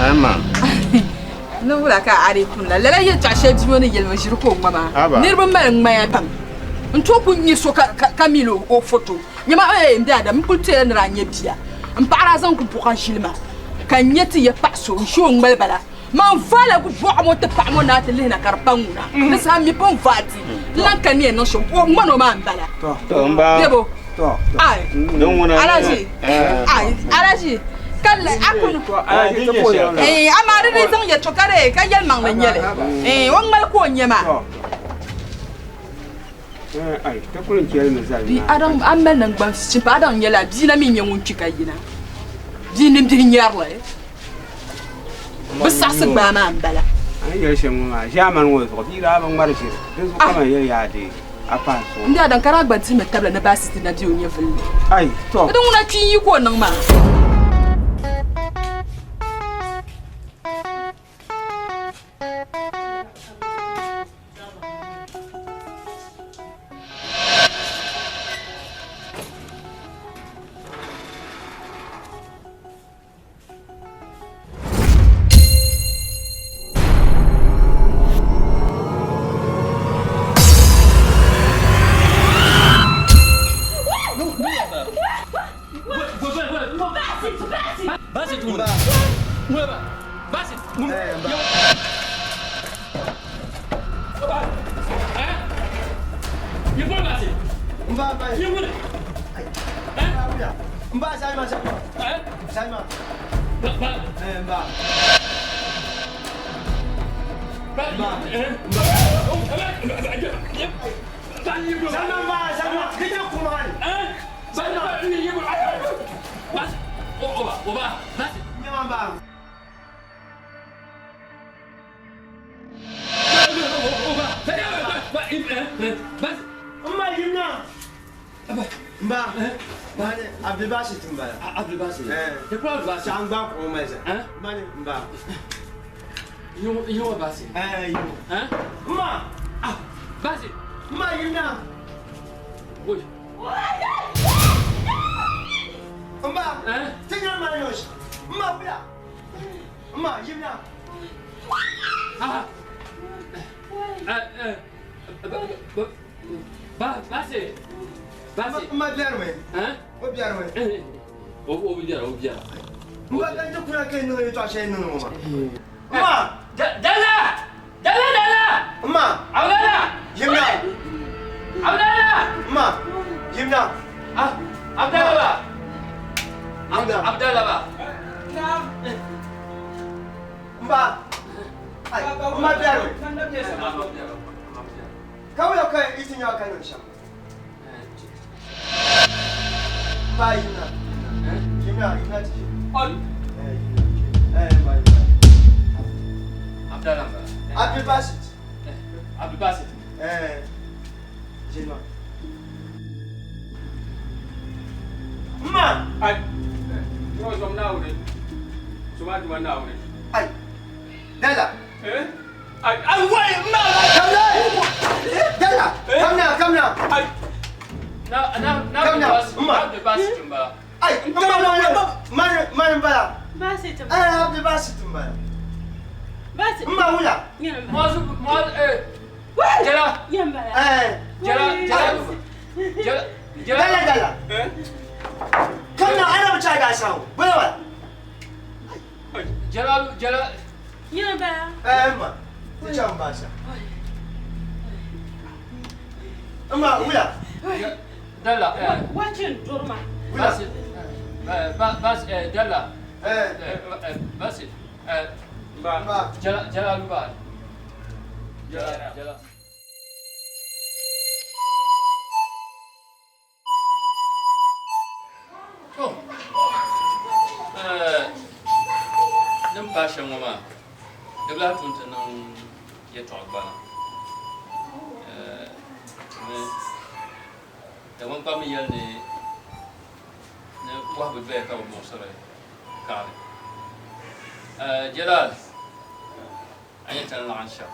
Ama. Ni wula ka a dii pun la lala yɛltɔɣa shɛli bia ŋɔ ni yɛli ma ʒiri ka o ŋma maa. Niriba mali ŋmaya pam. N tooi ku nya so ka mili o foto. Nyama ee n bɛ Adam n kuli toya ni daa nyɛ bia. M paɣa daa zaŋ ku buɣa ʒili ma ka n nya ti ya paɣa so n ʒi o ŋmali bala. Man vaala gu buɣa ŋɔ ti paɣa ŋɔ naa ti lihina ka di pa ŋuna. Di saha m mi pun vaai ti n lan ka ni yɛn niŋ shɛm o ŋmani o maa m-bala. Bebo. Ai. Alaji. Ai. Alaji. Ka a kuni. Eh, amaa di di zaŋ yɛtɔ ka di ka yɛlimaŋli n-nyɛ li. Eh, o ŋmali ka o nya maa. Bi a daŋ a mali naŋgban shimpa a daŋ nyɛla bia na mi nyɛ ŋun kpi ka yina. Bia nimbihi nyarili. Bɛ saɣisi gbaai maa m-bala. A ni yɛli shɛm ŋɔ maa, ʒiɛmani ŋɔ zuɣu bia daa bi ŋmari ʒiri, dinzuɣu ka man yɛli yaa deei a pahi zuɣu. N daa daŋ ka daa gba dihimi tabili ni baasiti na be o nyɛvili ni. Ai, tɔ! Di ŋuna kpi n-yi ka o niŋ maa. Ti chaŋ baasha. Ama wuya. Dalla. Wachi n duri ma. Basi. Bas dalla. Basi. Ba. Jala jala luba. Jala jala. To, din paai shɛm ŋɔ maa, di bi lahi tu nti niŋ yɛtɔɣa gbana. Ni Dagbaŋ kpamba yɛli ni ni wahu bi doya ka bi muɣisiri kaɣili. Jalal, a nya ti ni laɣim shɛm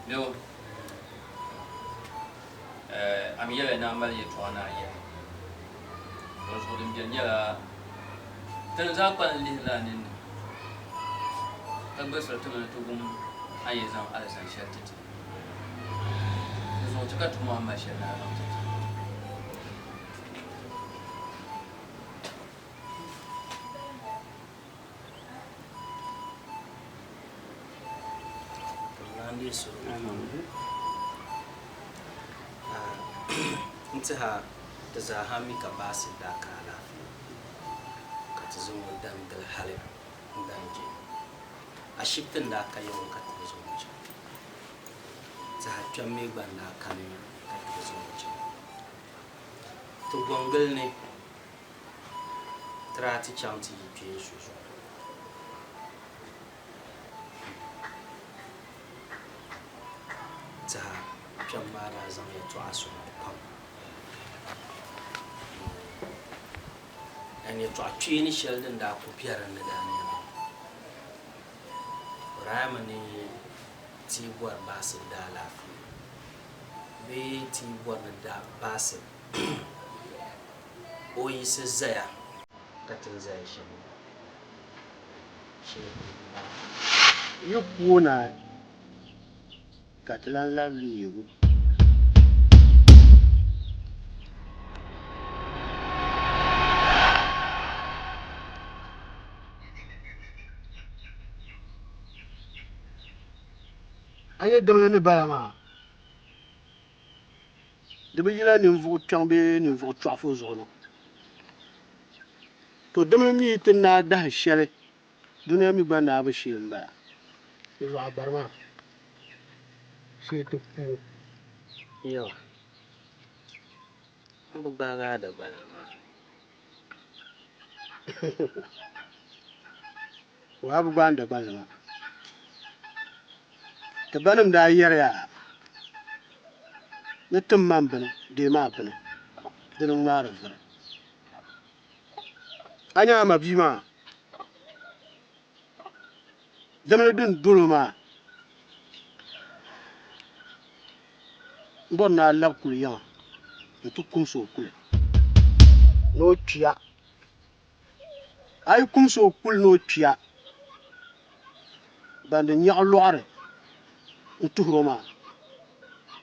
bee o? A mi yɛliya ni a mali yɛtɔɣa ni a yɛli. Dinzuɣu din beni nyɛla ti ni zaa kpalim lihirila a ninni ka gbulisiri ti mi ni ti wum a ni yɛn zaŋ alizani shɛli ti ti. Dinzuɣu ti ka tumo a ni mali shɛli ni a zaŋ ti ti. N tiɛha ti zaaha mi ka baasi daa ka alaafee ka ti zaŋ o dan gili hali n-dan je. Ashibiti n-daa ka ya ŋɔ ka ti bi zaŋ o chaŋ. Tiɛha kpɛm mi gba n-daa kani ka ti bi zaŋ o chaŋ. Ti gɔŋgili ni ti daa ti chaŋ ti yi kpeen so zuɣu. Tiɛha kpɛm maa daa zaŋ yɛtɔɣa sɔŋ pam. N yɛtɔɣa kpeeni shɛli din daa ku be din ni daa nyɛla, o daa yɛmi ni ti yi bɔri baɣisiri daalaafee bee ti yi bɔri ni baɣisiri o yiɣisi zaya ka ti ni zaya shɛm ŋɔ shee m-bala. Yi kuo naai ka ti lan labi leeg o. A nya dimli ni bala maa? Di bi yila ninvuɣ kpiɔŋ bee ninvuɣ chɔɣifu zuɣu ni. To dimli mi yi ti naai dahin shɛli, dunia mi gba naabu shee m-bala. Di zuɣu a bari maa shee ti kuui. Yawa, m bi gbaagi a Dagbani maa. Waa bi gbaai n Dagbanli maa. Ti banim daa yɛriya ni tim ma m bini, deemi a bini, dini ŋ-ŋmaari vuri. A nya a mabia maa dimli din dol o maa m-bɔri ni a lab kuli yiŋa nti kumsi o kuli ni o kpiya. A yi kumsi o kuli ni o kpiya, ban di nyaɣi lɔɣiri n-tuhir o maa,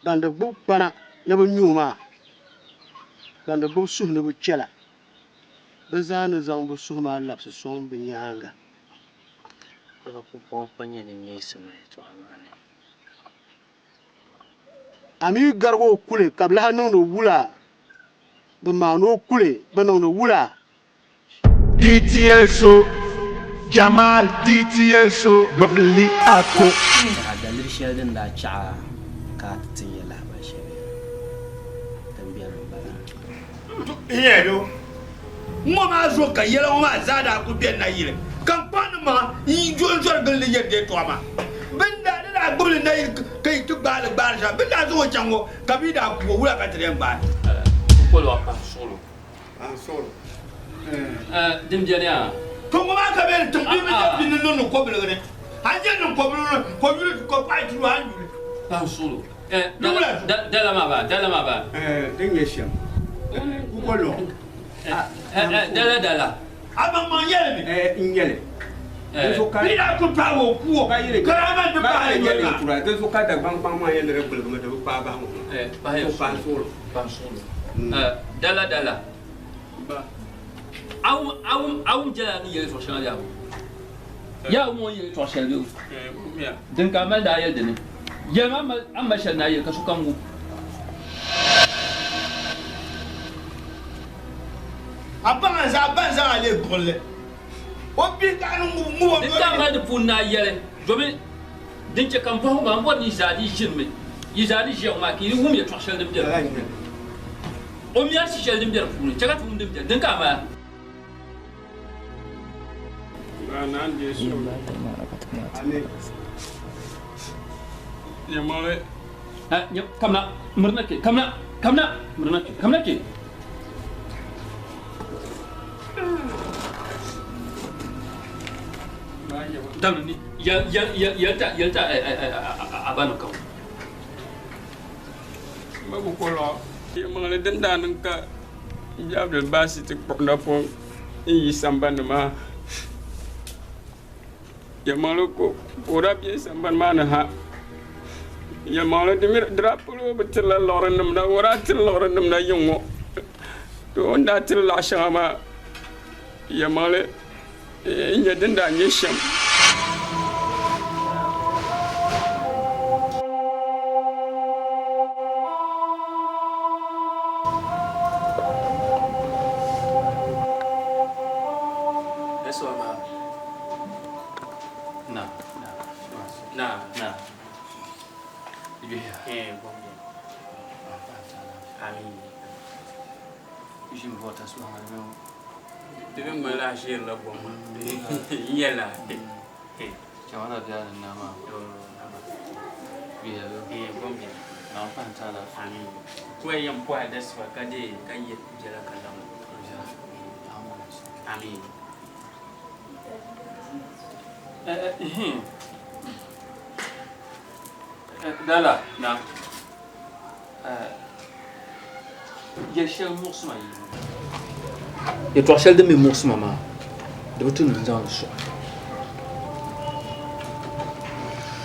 ban di gbibi kpana ni bɛ nyu o maa, ban di gbibi suhi ni bɛ chɛ la, bɛ zaa ni zaŋ bɛ suhu maa labisi sɔŋ bɛ nyaaŋa. Ka pumpɔŋɔ kpa nyɛ ni neesim a yɛtɔɣa maa ni. A mi garig o kuli ka bɛ lahi niŋdi wula? Bɛ maani o kuli bɛ niŋdi wula? DTSO, Jamal DTSO, gbubi li a ko. Saha daliri shɛli din daa chaɣ a ka a ti ti nya lahibal shɛli din beni m-bala. N-yɛli o, Ŋ-ŋɔ maa zuɣu ka yɛla ŋɔ maa zaa daa kul beni nayili, ka n kpaŋ ni maŋa n-zɔri gili li yɛri di yɛtɔɣa maa. Bɛ ni daa ni daa gbibi li nayili ka yi ti gbaai li gbaari shɛm, bɛ ni daa zaŋ o chaŋ ŋɔ ka bɛ yi daa ku o, wula ka ti di yɛn gbaai? Kukoliɣu pahi suɣulo. Din beni yaa. To ŋɔ maa ka bɛ ni tiŋ bia mi nyɛ bia ni niŋdi kɔbiligi ni. A ni nyɛ niŋ kɔbiligi ni, kɔyuli, kɔkpaɣu ti lu a ni yuli. Pahi suɣulo. Dala maa baa, dala maa baa. Din nyɛ shɛm, kukoliɣu. Dala dala. A maŋmaŋ yɛli mi. N nyɛli. Bɛ daa ku paagi o ku o, ka daa man ti paai yoli maa. Di zuɣu ka Dagbaŋ kpaŋ maa yɛli ni di gbuligimi di bi paai bahi ŋɔ. Pahi suɣulo. Pahi suɣulo. Dala dala. A wum jɛla ni yɛli zuɣu shɛŋa yaha? Yaa wum o ni yɛli yɛtɔɣ shɛli bee? Din ka a mali ni a yɛli di ni. Yɛlimi a ni mali shɛli ni a yɛli ka sokam wum. A baŋ a zaa ban zaŋ a leei gbuɣinli. O bihi ka a ni ŋub ŋub o Din ka a mali di puuni ni a yɛli, domin din chɛ ka m bɔhigu maa, m bɔri ni yi zaa di ʒinimi, yi zaa ni ʒiya ŋɔ maa ka yi di wum yɛtɔɣ shɛli din be di puuni. O mi a shi shɛli din be di puuni, chɛ ka ti wum din be din ka a mali. Kamina, mirina kpe, kamina, kamina, mirina kpe, kamina kpe. Damni ni yɛlta yɛlta a ba ni ka Ma bi kɔlɔ yɛlimaŋli din daa niŋ ka Abdul Basit ti kpuɣi napɔŋ n yi sambani ni maa yɛlimaŋli ka o daa be sambani maa ni ha yɛlimaŋli di mi di daa polo bi tirila liɣiri nim na o daa tiri liɣiri nim na yiŋ ŋɔ to o ni daa tiri laɣ shɛŋa maa yɛlimaŋli n nyɛ din daa nyɛ shɛm. Di mi ŋmanila a ʒiɛrila gom maa n yɛla Kuya yɛn pɔhi dasiba ka deei ka yɛ biɛla ka laŋ Ameen. Lala na Yɛl shɛli muɣisi ma yi Yɛtɔɣ shɛli din mi muɣisi ma maa, di bi tu ni n zaŋ li sɔɣi.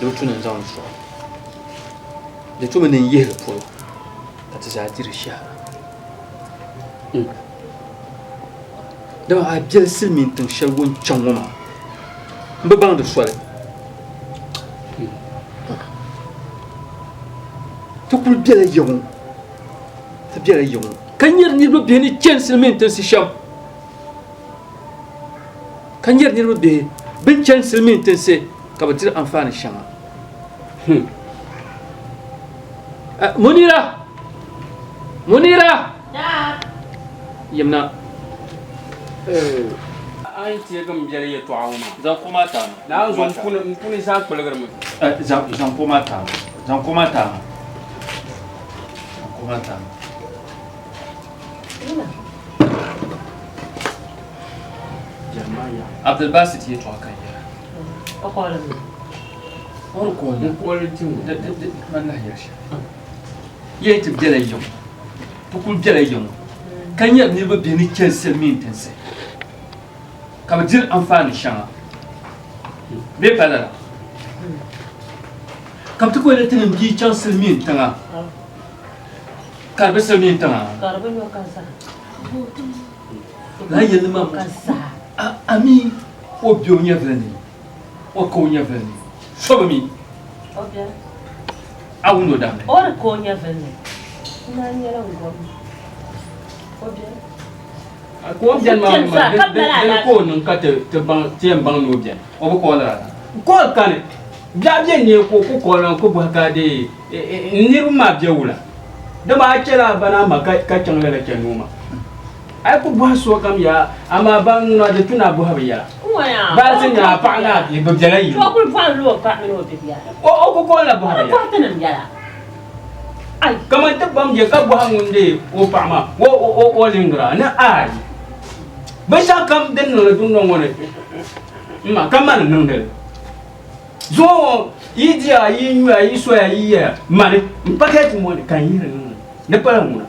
Di bi tu ni n zaŋ li sɔɣi. Di tumi ni n yihi li polo ka ti zaa di di shɛhira. Dama a biɛli silimiin tiŋ shɛli ŋɔ n-chaŋ ŋɔ maa, m bi baŋ di soli. Ti kuli bela ya ŋɔ, ti bela ya ŋɔ ka nyari niriba bihi ni chani silimiin tinsi shɛm, ka nyari niriba bihi bɛn chani silimiin tinsi ka bɛ diri anfaani shɛŋa. Munira! Munira! Yimna. A yi teegi m biɛli yɛtɔɣa ŋɔ maa. Zaŋ kuɣu maa taai ma. Naa n-zo m puni zaa kpuligirimi. Zaŋ kuɣu maa taai ma. Zaŋ kuɣu maa taai ma. Zaŋ kuɣu maa taai ma. Abdulbasit yɛtɔɣa ka n yɛra. O koolimi. O ni kooli. N kooli ti ŋɔ. Man lahi yɛli shɛli. Yɛn ti bela yiŋ. Ti kuli bela yiŋ ka nyari niriba bihi ni chani silimiin tinsi ka bɛ diri anfaani shɛŋa bee pa lala ka bɛ ti kuli yɛli ti ni bia chaŋ silimiin tiŋa ka di be silimiin tiŋa lala yɛlli maa a mi o be o nyɛvili ni o ka o nyɛvili ni so bi mi a wum o damli o di ka o nyɛvili ni n daa nyɛla n gom o beni Ka o beni maa maa di ka o niŋ ka ti baŋ ti yɛn baŋ ni o beni o bi koolira kool kani biɛɣu bɛ neei ka o ku koolira ku bɔhi ka dee n niriba maa bɛ wula dama a chɛla a ba ni a ma ka chaŋ lala chani ŋɔ maa a yi ku bɔhi sokam yaa amaa ban ŋuna di tu ni a bɔhi bi yɛla baasi ni a paɣa ni a bihi bi bela yili o ku koolila bɔhi bi yɛla Kaman ti bam je ka bɔhi ŋun deei o paɣa maa o liŋgira ni aai binshɛɣu kam din niŋdi dundɔŋ ŋɔ ni m ma ka mani niŋdi li. Zuŋɔ ŋɔ yi diya yi nyuya yi soya yi yɛya mani m pakɛti ŋɔ ni ka n yihiri niŋdi di pala ŋuna.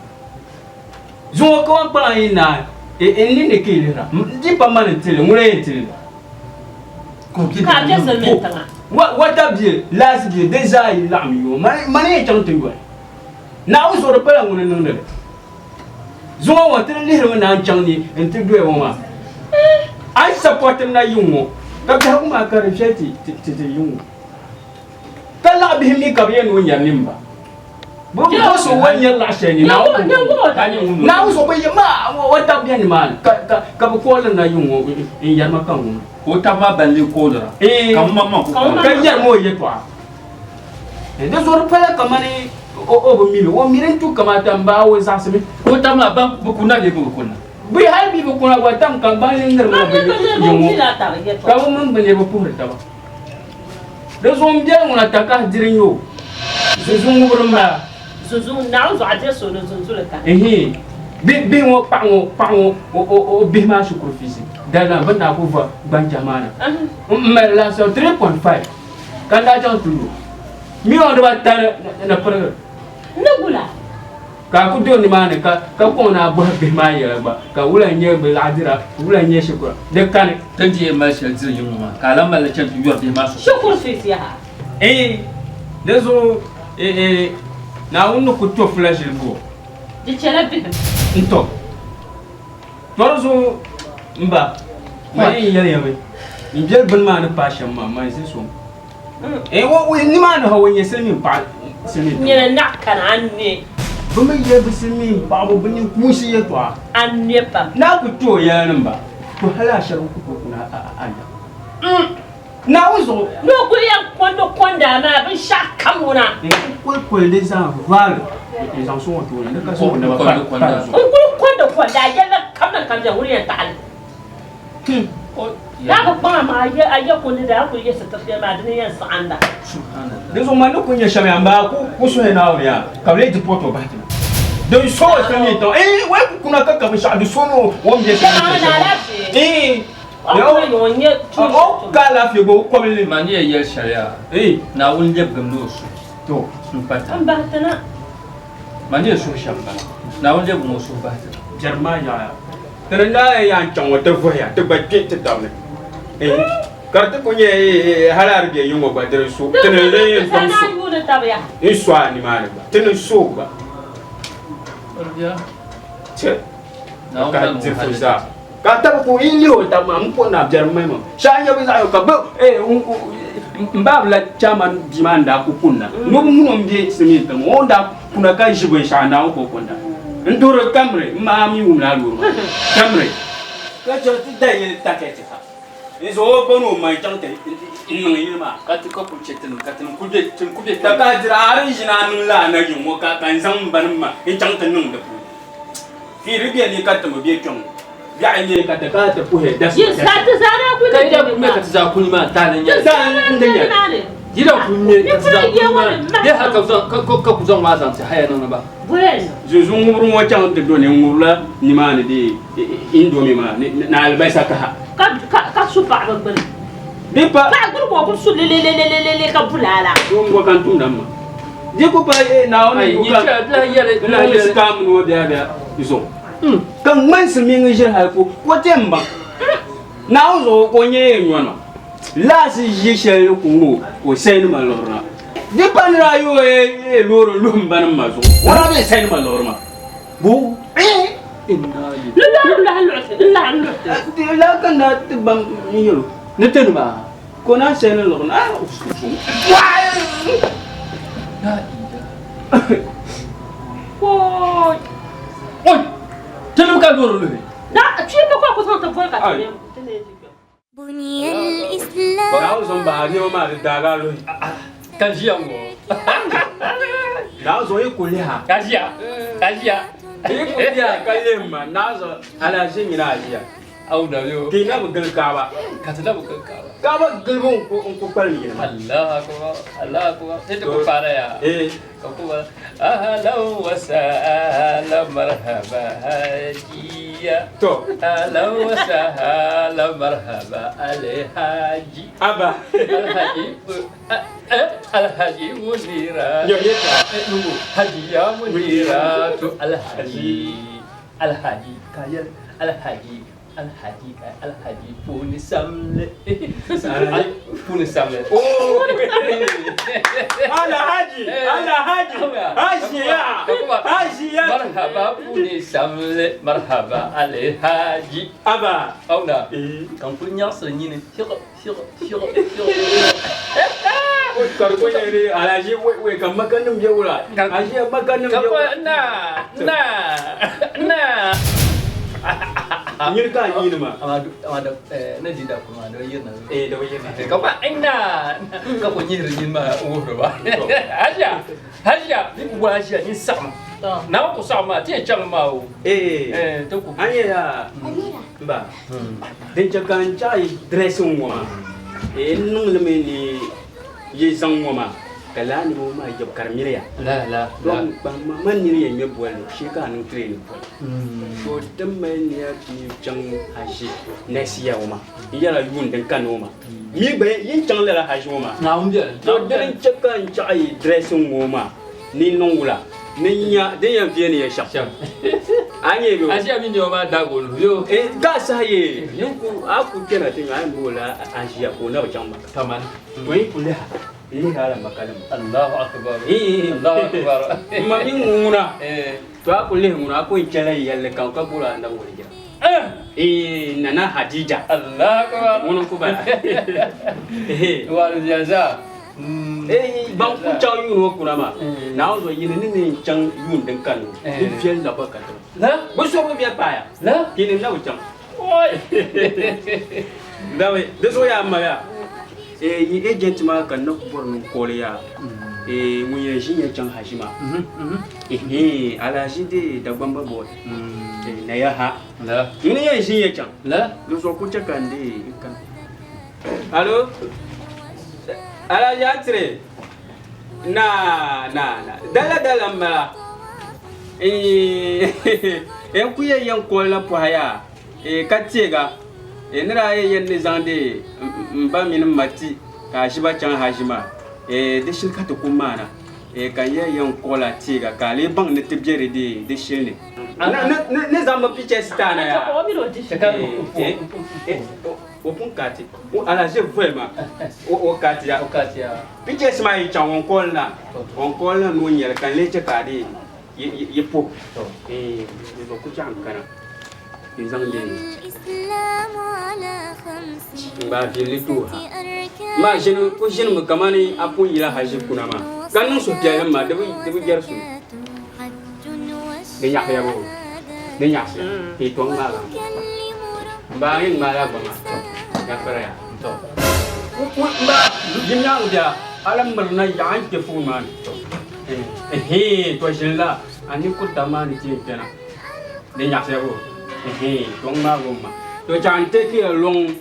Zuŋɔ ka o kpaŋ yi naai n ninni ka yi lihira di pa mani n-ti li ŋuna yɛn ti li la. Ka a be silimiin tiŋa. Wata bɛ, laasi bɛ, di zaa yi laɣim yo, mani yɛn chaŋ ti yoli. Naawuni zuɣu di pala ŋuni n-niŋdi li. Zuŋɔ ŋɔ ti di lihirimi ni a ni chaŋ ni nti doya ŋɔ maa. A yi sapɔriti na yiŋ ŋɔ Ka biɛhigu maa ka di viɛli ti ti ti yiŋ o. Ka laɣ bihi mi ka bɛ yɛn ni o nyari ni m ba. Bɛ bi bɔs o o ni nyari laɣ shɛli ni Naawuni Naawuni zuɣu bɛ yɛ ma o tab bɛ nimaani ka ka ka bɛ kooliri na yiŋ o n yɛri ma ka n wum. Ka o tab maa ban lee koolira ka ŋun maŋmaŋ ku koolira. Ka yɛri ma o yɛtɔɣa. Di zuɣu di pala kamani o bi mi li o mi din tu kamata m ba o zaɣisimi. Ka o tab maa ban bi kunna bee bɛ bi kunna? Bɛ hali bɛ bi kuna gba tam ka ban lee ŋirimi la bɛ yiŋ ŋɔ ka bɛ mini bɛ niriba puhiri taba. Di zuɣu m biɛli ŋuna takahi diri n-nyɛ o. Zunzun ŋubiri m-bala. Zunzun, Naawuni zuɣu a diri so ni zunzuli kani. Ehe, bihi ŋɔ paɣa ŋɔ paɣa ŋɔ o bihi maa shikuru fiisi dali maa bɛ ni daa ku va gbanchɛhi maa na m mali laasabu 3.5 ka n daa chaŋ ti lu miliɔn dibata ni pirigili. Ni gula. Ka a ku do nimaani ka ka kɔŋ ni a bɔhi bihi maa yɛla gba, ka wula n-nyɛ bɛ laɣidira, wula n-nyɛ shikura, di kani. Ti ni ti yɛn mali shɛli diri yiŋ ŋɔ maa, ka a lan mali li chani ti yɔri bihi maa shikuru. Shikuru fees yaha. Eeh, di zuɣu eeh Naawuni ni ku to fula ʒili bu o. Di chɛla bihim. N-tɔ. Tɔ di zuɣu m ba, man yɛn yɛli ya mi, m biɛli bini maa ni paai shɛm maa, man ʒe so. Nimaani ha o nyɛ silimiin paɣa silimiin tiŋ. Nyɛla naɣ kani a ni. Bɛ mi yɛli bɛ silimiin paɣaba bɛ ninkuunsi yɛltɔɣa. A ni pam. Naa ku ti o yɛla ni m ba, to hali a shɛrigu ku tooi kuna a nya. Naawuni zuɣu. Ni o kuli yɛn kondi kondi a maa binshɛɣu kam ŋuna. N ku koli koli li zaŋ vaali n zaŋ sɔŋ o tooni ni ka zaŋ o naba pa di zuɣu. N kuli kondi kondi a yɛlli kam ni kam ŋuni yɛn taɣi li. Daa bi kpaŋ amaa a ye kundi daa kuli ye sitir shɛli maa dini yɛn saɣinda. Di zuɣu man ni kuli nyɛ shɛm yaa m-baa ku suhi Naawuni yaa ka bɛ lee deport o bahi ti na. Din so o silimiin tiŋ eeh wai ku kuna ka ka binshɛɣu di so ni o ni be silimiin tiŋ shɛli ŋɔ eeh o ka alaafee gba o kɔbili li. Man ni yɛn yɛli shɛli yaa Naawuni lɛbigim ni o suhu to m-pa ti na. M-bahi ti na. Man ni yɛn suhi shɛm m-bala Naawuni lɛbigim o suhu bahi ti na. Jɛrim maa yaɣiya. Ti ni daa yɛn yaa n-chaŋ ŋɔ ti vuhiya ti gba kpe ti tab ni. Ka di ti ku nyɛ hali a di be yiŋ ŋɔ gba di di so ti ni lee yɛn tom so n so a nimaani gba ti ni so o gba. Chɛ ka di fu zaa. Ka tabi ku yi lihi o tab maa m po na biɛrim mai maa shee a nya bɛ zaɣ yini ka bɛ m baab la chairman bia maa n-daa ku kunna ni o ŋun o m-be silimiin tiŋ ŋɔ o ni daa kuna ka ʒi binshɛɣu Naawuni ka o kunda n duhiri Camry m maa mi wumla a loori maa Camry ka chɛ ti da yili takɛti ha n zaŋ o ba ni o ma n-chaŋ ti niŋ yili maa ka ti ka kuli chɛ tinim ka tinim kuli be tinim kuli be ka ka dira a di ʒini a niŋ la a na yiŋ ŋɔ ka n zaŋ m ba ni m ma n-chaŋ ti niŋ di puuni Fi di be ni ka ti mi be kpiɔŋ biɛɣu nyɛ ka ti kana ti puhi dasi Yin sa ti zaa daa kuli Ka yi daa be kuli ŋme ka ti zaa kuli maa taali n-nyɛ li. Ti zaa daa kuli be nimaani. Yi daa kuli ŋme ka ti zaa Ni kuli kuli maa ye bee hali ka ka ku zaŋ maa zaŋ ti haya niŋ ba. Bɔyɛn. Zunzun ŋubiri ŋɔ chaŋ ti do ni n-ŋubila nimaani dee indomie maa ni alibalisa kaha. Ka su paɣaba gbuni. Di pa. Paɣa gbuni ka o kuli su lelelelelele ka bu lala. Doo ŋɔ ka n tumda m ma. Di ku pa Naawuni Ai, yi chɛ a lahi yɛli, n lahi yɛli ka mini o biɛla biɛla zuɣu. Ka ŋmani silimiingi ʒiri hali ka o ti yɛn baŋ Naawuni zuɣu ka o nyɛ yɛn nyɔni ma. Laasi ʒi shɛli ni ku ŋɔ ka o sayi nima liɣiri na. Di pa nira ayi o yɛn loori luhi m ba ni m ma zuɣu o daa bee sayi nima liɣiri ma. Bo? Ni loori lahi luɣisi n lahi luɣisi. Lala ka n daa ti baŋ n yɛl o. Ni ti nima? Ka o naan sayi ni liɣiri na. Kooy. Oi! Tinim ka loori luhi. Na kpiimba ka o ku zaŋ ti boli ka ti ne ti ne ʒi kpɛŋ. Naawuni zaŋ bahi a nɛma maa di daagi a luhi. Ka ʒiya ŋɔ. Naawuni zaŋ yi ku lihi a. Ka ʒiya, ka ʒiya. Yi ku lihi a ka lihi ma, Naawuni zaŋ alahiʒi nyini a ʒiya. Aw na yo. Ti na bi gili Kaaba. Ka ti na bi gili Kaaba. Kaaba gilibu n ku kpalim yini maa. Allahu akbar, Allahu akbar. Ti ti ku paara ya. Eh. Ka ku ba ahlan wa sahlan marhaba hajiya. To. Ahlan wa sahlan marhaba alhaji. Abba. Alhaji alhaji munira. Yo yeta. Hajiya munira to alhaji. Alhaji kayal alhaji alhaji ka alhaji puuni samli puuni samli. Oh! Alhaji! Alhaji! Hajiya! Hajiya! Marhaba puuni samli marhaba alhaji. Aba. Auna. Ka n kuli nyaɣasiri nyini shiɣi shiɣi shiɣi shiɣi. Ka di ko nyɛ ni alhaji wei ka makanim bɛ wula. Alhaji makanim bɛ wula. Na na na. Nyini ka a nyini ma. Ama da na di da kuma da yirna. Eh da yirna. Ka ba ina ka ko nyihiri nyini maa wuhiri ba. Hajiya hajiya ni ku hajiya ni saɣama. Na ku saɣama ti yɛn chaŋ maa o. Eh. Ti ku. An yɛ ya. Ba. Din chɛ ka n chaɣi dressing ŋɔ maa. Eh n niŋ li mi ni yi zaŋ ŋɔ maa ka laa nima ŋɔ maa yɛbu ka di miriya. La la. Don kpaŋma man nini yɛn ŋmɛ bolli shee ka a niŋ training bolli. So din mali niya ti chaŋ haji next year ŋɔ maa n yɛla yuun din kani ŋɔ maa mi gba yin chaŋ lala haji ŋɔ maa. Naawuni biɛni. To dini n chɛ ka n chaɣi dressing ŋɔ maa ni niŋ wula ni nya din yɛn viɛni ya shɛm. A nyɛ bɛ o. Aʒiya mi nɛma maa daagi o nuhi yo. Ka saha ye yin ku a ku kpɛna ti nya a yɛn booli aʒiya ka o na bi chaŋ Maka. Kamani. To yi ku liha n lihi a la Maka nima. Allahu akbar. Allahu akbar. M ma mi ŋuna to a ku lihi ŋuna a ku yɛn chɛla yɛlli kam ka booli a nabi walijira. Nana Hadija. Allahu akbar. Ŋuni n ku bala. Wa zaa. Ban ku chaŋ yuun ŋɔ kuna maa Naawuni zuɣu yini ni ni n chaŋ yuun din kani ŋɔ di viɛli la ba ka tiŋa bɛ so bi viɛli paaya kini na bi chaŋ dabi di zuɣu yaa m mali yi agent maa ka n na ku bɔri ni n kooli yaa ŋun yɛn ʒi nya chaŋ haji maa alahaji de Dagbamba boy naya ha ŋuni yɛn ʒi nya chaŋ di zuɣu ku chɛ ka n dee n kana. Alo? Alhaji Atire? Na, na, na. Dala dala n bala. Eh, n ku yɛn yɛn koli la pɔha yaa. Eh, ka teega. Eh, ni daa yɛn yɛn ni zaŋdi n ba mini n ma ti ka a ʒiba chaŋ haji maa. Eh, di shili ka ti ku maana. Eh, ka n yɛn yɛn kɔla teega ka a lee baŋ ni ti be di di di shili ni. Ni zaŋ bi pictures ti a na yaa. Eh, eh, o pun kaati o alaje voya ma o kaati ya o kaati ya pictures maa yi chaŋ on call na on call na no nyɛli ka n lee chɛ ka a di yi po eh di ku chaŋ kana n zaŋ di n gba viɛlli tooi ha maa ʒini ku ʒinimi kamani a pun yila haji kuna maa ka niŋ suhupiɛlli maa di bi jɛri suli di nyaɣasiya boo di nyaɣasiya ka yi tom ŋmaagi m ba a yɛn ŋmaala gba maa gafara ya m ba yi nyaangi bia a lahi mirina yaɣa n kpɛ foon maa ni ehe to ʒinila a ninkurita maa ni ti yɛn kpɛna di nyaɣasiya boo ehe to n ŋmaagi o ma to chaŋ n take a long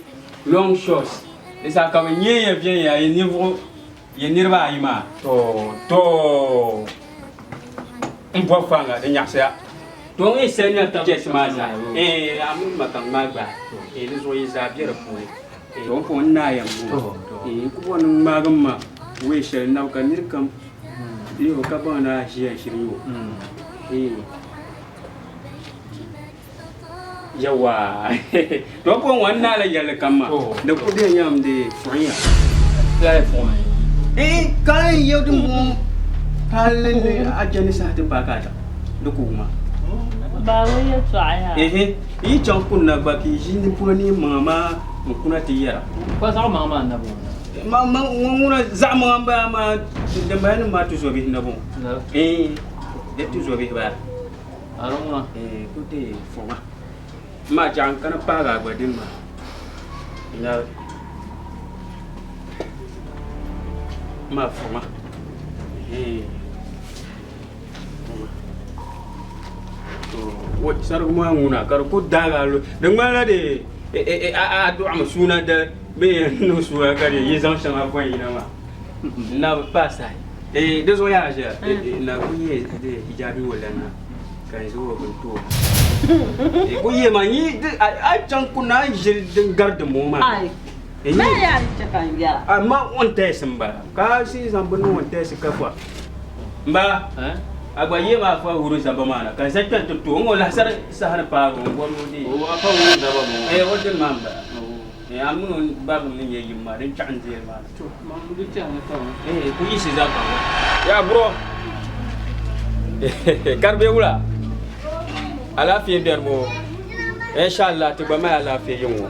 long shots di saha ka bi nyɛ ya viɛnyɛla yi ninvuɣu Yi niriba ayi maa to to n bɔbi faŋa di nyaɣisiya. To n yi sani pictures maa zaa eh a mini ma ka n ŋmaai gbahi eh di zuɣu yi zaa be di puuni eh to n pun n naai ya m-bɔŋɔ eh n ku bɔri ni n ŋmaagi m ma wee shɛli nabi ka niri kam lihi o ka baŋ ni a ʒiya n-shiri nya o eh yawa to n pun n naai la yɛlli kam maa di ku dii nyɛmi di fuɣinya eh ka n yɛ din bɔŋɔ hali ni a jɛndi saha ti paai ka a chaŋ di ku wuma Baa ŋun yɛltɔɣa yaa. Ehe yi chaŋ kunna gba ka yi ʒi ni polo ni maŋa maa n kuna ti yɛra. Ka zaɣ maŋa maa n-na bɔŋɔ. Ma ma ŋuna zaɣ maŋa m-bala maa din bala nim maa tuzobihi n-na bɔŋɔ. Eh di tuzobihi bala. Ŋuna. Eh ku ti fɔŋa. Ma chaŋ n kana paagi a gba din maa. Na ma fɔŋa. Eh fɔŋa. To wo sarigu maa ŋuna ka di ku daagi a lu di ŋmanila di a dɔɣimi suuna dali bee n niŋ suuna ka di yi zaŋ shɛŋa bɔn yina maa na bi paai saha eh di zuɣu yaa ʒiya na ku yɛ di hijabi ŋɔ lan na ka n zaŋ o bini ti o ku yɛ maa yi a chaŋ ku na ʒiri din gari dimbɔŋɔ maa Ai, ma yaa di chɛ ka n yɛra. Amma o ni tɛsi n bala ka si zaŋ bini niŋ o ni tɛsi ka fa n ba a gba yɛ maa fa wuri zaba maa na ka n sa kpɛri ti to n ŋɔ lahisari saha ni paagi o n bɔri o dee o a fa wuri zaba ŋɔ eh o dini maa n bala eh a mini o barilim ni nyɛ yim maa din chaɣi n deeri maa to man di chaŋ ni ka eh ku yiɣisi zaa ka ya bro kari bɛ wula. Alaafee beni moo. Inshallah ti gba mali alaafee yiŋ ŋɔ.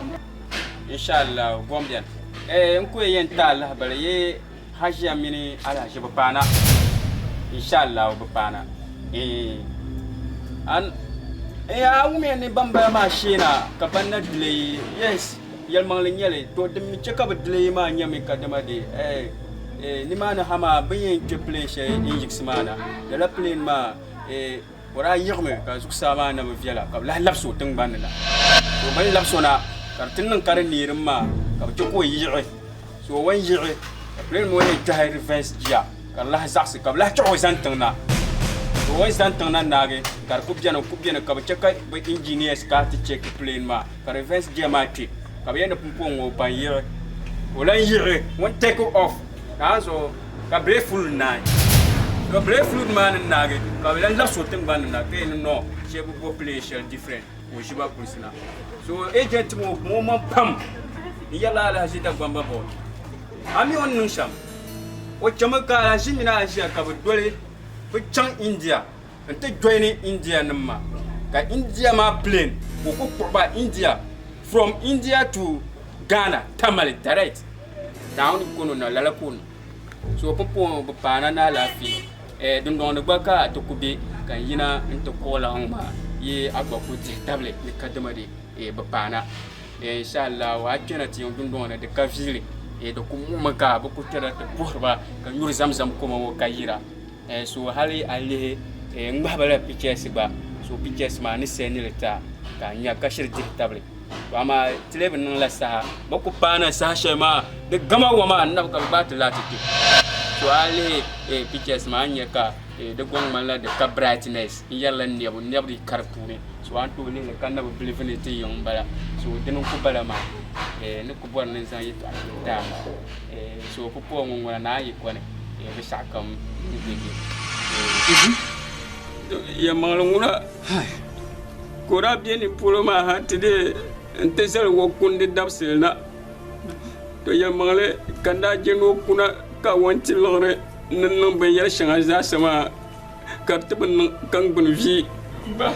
Inshallah gom beni. Eh, n ku yɛn ti a lahabali yi Hajiya mini Alhaji bi paana. Inshallah bi paana. Eh, an eh, a wumiya ni ban bala maa sheena ka ban na delay. Yes, yɛlimaŋli nyɛli. To din mi che ka bi delay maa nyɛmi kadama de eh, eh, nimaani ha maa bɛ ni yɛn kpe plane shɛli n yiɣisi maa na. Lala plane maa eh, O daa yiɣimi ka zuɣusaa maa na bi viɛla ka bɛ lahi labisi o tiŋgbani ni na. So bɛ ni labisi o na ka di ti niŋ ka di neerim maa ka bɛ che ka o yiɣi. So o ni yiɣi ka plane maa yɛn kpɛhi reverse gear ka di lahi zaɣisi ka bɛ lahi chaɣ o zani tiŋ na. So o ni zani tiŋ na naagi ka di ku beni ku beni ka bɛ che ka bɛ engineers kana ti check plane maa ka reverse gear maa kpe ka bɛ yɛli ni pumpɔŋɔ ŋɔ o ban yiɣi. O lahi yiɣi ŋun take off Naanzuɣu ka brake fluid naai. Ka brake fluid maa ni naagi ka bɛ lahi labisi o tiŋgbani ni na ka yɛli ni no shee bɛ bo plane shɛli different ka o ʒi ba kulisi na. So agent ŋɔ o kum o maŋ pam n-yɛrila Alhaji Dagbamba board. A mi o ni niŋ shɛm? O chami ka Alhaji mini Aʒia ka bɛ doli bɛ chaŋ India n-ti joini India nima maa ka India maa plane ka o ku kpuɣi ba India from India to Ghana Tamale direct. Naawuni kono na lala ka o niŋ. So pumpɔŋɔ bi paana ni alaafee. Eh, dundɔŋ ni gba ka ti ku be ka n yina nti kuɣi laɣiŋ maa yi a gba ku dihi tabili ni kadama di, eh, bi paana. Eh, inshallah a kpɛna ti yiŋ dundɔŋ ni di ka viili. Eh, di ku muɣimi ka bɛ ku kpɛrila ti puhiri ba ka nyuri zamzam koma ŋɔ ka yira. Eh, so hali a lihi, eh, n ŋmahi ba la pictures gba. So pictures maa ni send li ti a ka a nya ka shiri dihi tabili. To amaa ti lee bi niŋla saha bɛ ku paana saha shɛli maa di gama wa maa n-nabi ka bɛ gbaai ti laati kpe. To a lihi pictures maa a ni nya ka di gɔŋ ŋmanila di ka brightness n-yɛrila nɛbu nɛbu di ka di puuni. So a ni tooi lihi li ka na bi believe ni ti yiŋ m-bala. So dini n-ku bala maa n ni ku bɔri ni n zaŋ yɛtɔɣa shɛli ti a maa. So pupɔɔ ŋɔ ŋuna naa yi kɔni binshɛɣu kam n-deei. Yɛlimaŋli ŋuna ka o daa be ni polo maa ha ti dee n-ti zali o kundi dabisili na. To yɛlimaŋli ka n daa je ni o kuna ka o ni ti liɣiri ni niŋ binyɛr shɛŋa zaasa maa ka di ti bi niŋ ka n gbuni vi ba.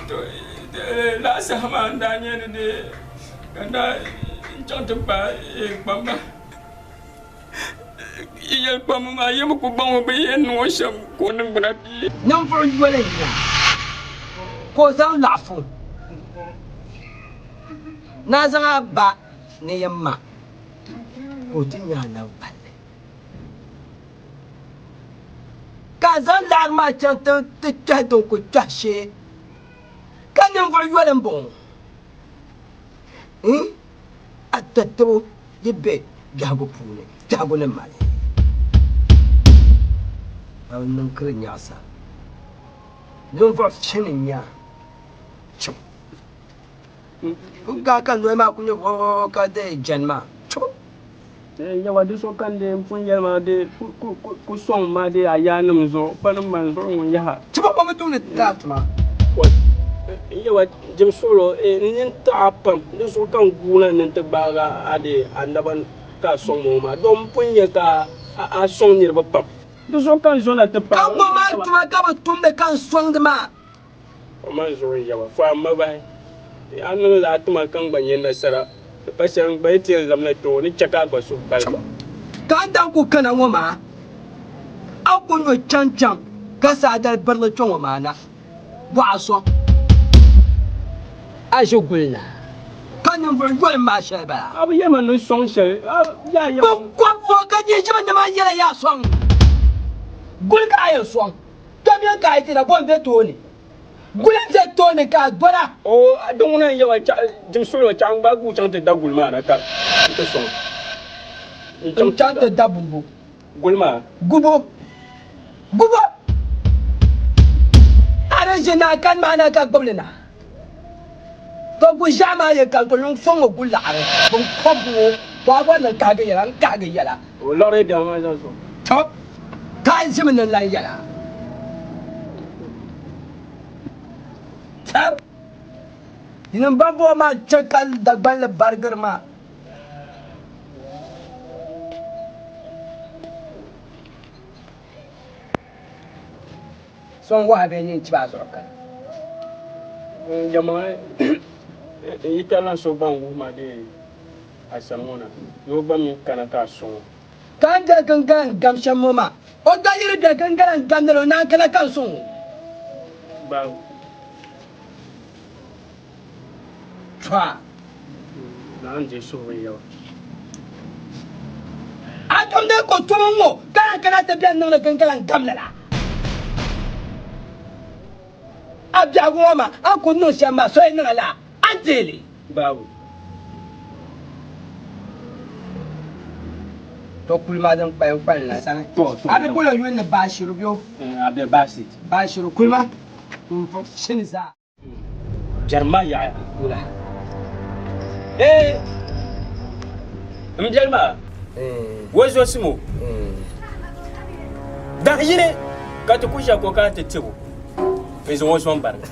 To lala saha maa n daa nya ni dee ka n daa chaŋ ti paai kpamba. Yi yɛli kpamba maa yi mi ku baŋ o bɛ yɛn niŋ o shɛm ka o niŋgbuna bie. Ninvuɣ yoli n-nya ka o zaŋ laɣifu ni a zaŋ a ba ni yi ma ka o ti nya anabi palli, ka a zaŋ laɣiri maa chaŋ ti kpɛhi din ku kpɛhi shee, ka ninvuɣ yoli m-bɔŋɔ. A tatabo yi be biɛhigu puuni, biɛhigu ni mali. A bi niŋ kiri nyaɣisa. Ninvuɣ fini n-nya chim. N gahi ka noli maa kuli nyɛ wɔwɔwɔ ka dee jɛni maa chim. Yawa di so ka n dee m pun yɛli maa dee ku sɔŋ ma dee a yaannim zuɣu, pa ni man zuɣu ŋun yaha. Ti ba bi tumdi taati maa. Yawa jim suɣilo, n nini taɣi a pam, di zuɣu ka n guuna ni n ti gbaag a dee a naba ni ka a sɔŋ ma ŋɔ maa, dom m pun nya ka a sɔŋ niriba pam. Di zuɣu ka n zo na ti paag Ka ŋɔ maa tuma ka bɛ tumdi ka n sɔŋdi maa. O man zuɣu n-yaba, fo a ma bahi. A niŋ lala tuma ka n gba nya nasara. Di pa shɛli n gba yi ti yɛn labina kpe ŋɔ ni chɛ ka a gba suhu paligi. Ka a daŋ ku kana ŋɔ maa, a ku nyo chaŋchaŋ ka saadali birili kpe ŋɔ maa na bɔɣa sɔŋ. A ʒi guli na ka ninvuɣ yoli maa shɛli bala. A bi yɛli ma ni n sɔŋ shɛli. Bɛ kɔb o ka nyɛ ʒimi ni man yɛla yaa sɔŋ. Guli ka a yɛn sɔŋ. Kpɛmiya ka a yi ti na bo m-be tooni. Guli m-be tooni ka a dola. O di ŋuna n-yɛba dim suɣilo chaɣ n-gbaai guui chaŋ ti da guli maa na ka n ti sɔŋ. N chaŋ ti da bumbu. Guli maa. Gubo. Gubo! A di ʒi naa kani maa na ka gbubi li na. To gu ʒiɛɣu maa yi kani to yuŋ fɔŋ o gu laɣiri bin kɔbigu ŋɔ to a bɔri ni n kahigi yɛla n kahigi yɛla. O liɣiri biɛɣu maa zaŋ sɔŋ. To ka a ʒimi ni n lan yɛla. Tɛb! Yinim bambɔŋɔ maa chɛ ka Dagbanli barigiri maa. So n-wahi bee nyin chibi a zuɣu kani. Jamaŋli n yi tarilan so gba n-wuhi ma dee a sani ŋɔ na, ni o gba mi kana ka a sɔŋ o. Ka n doli giŋgala n-gam shɛm ŋɔ maa, o gba yi di doli giŋgala n-gamdi li, o naan kana ka n sɔŋ o. Baabu. Tɔa. Naa n-deei suhibu n-yaba. A tumdi ko tuma ŋɔ ka naan kana ti beni niŋdi giŋgala n-gam lala. A biɛhigu ŋɔ maa, a ni kul niŋ shɛm maa, so yi niŋ a lala, a ni deei li. Baabu. To kuli maa din kpalim kpalim la sani. A bi bol o yuli ni Baashiru bɛ o? A be Baasi. Baashiru kuli maa shini zaa. Biɛrim maa yaɣiya. Wula? Ee, m biɛli maa, o zo simo dahi yini ka ti ku ʒe ko ka ti tib o n-zaŋ o zaŋ bariga.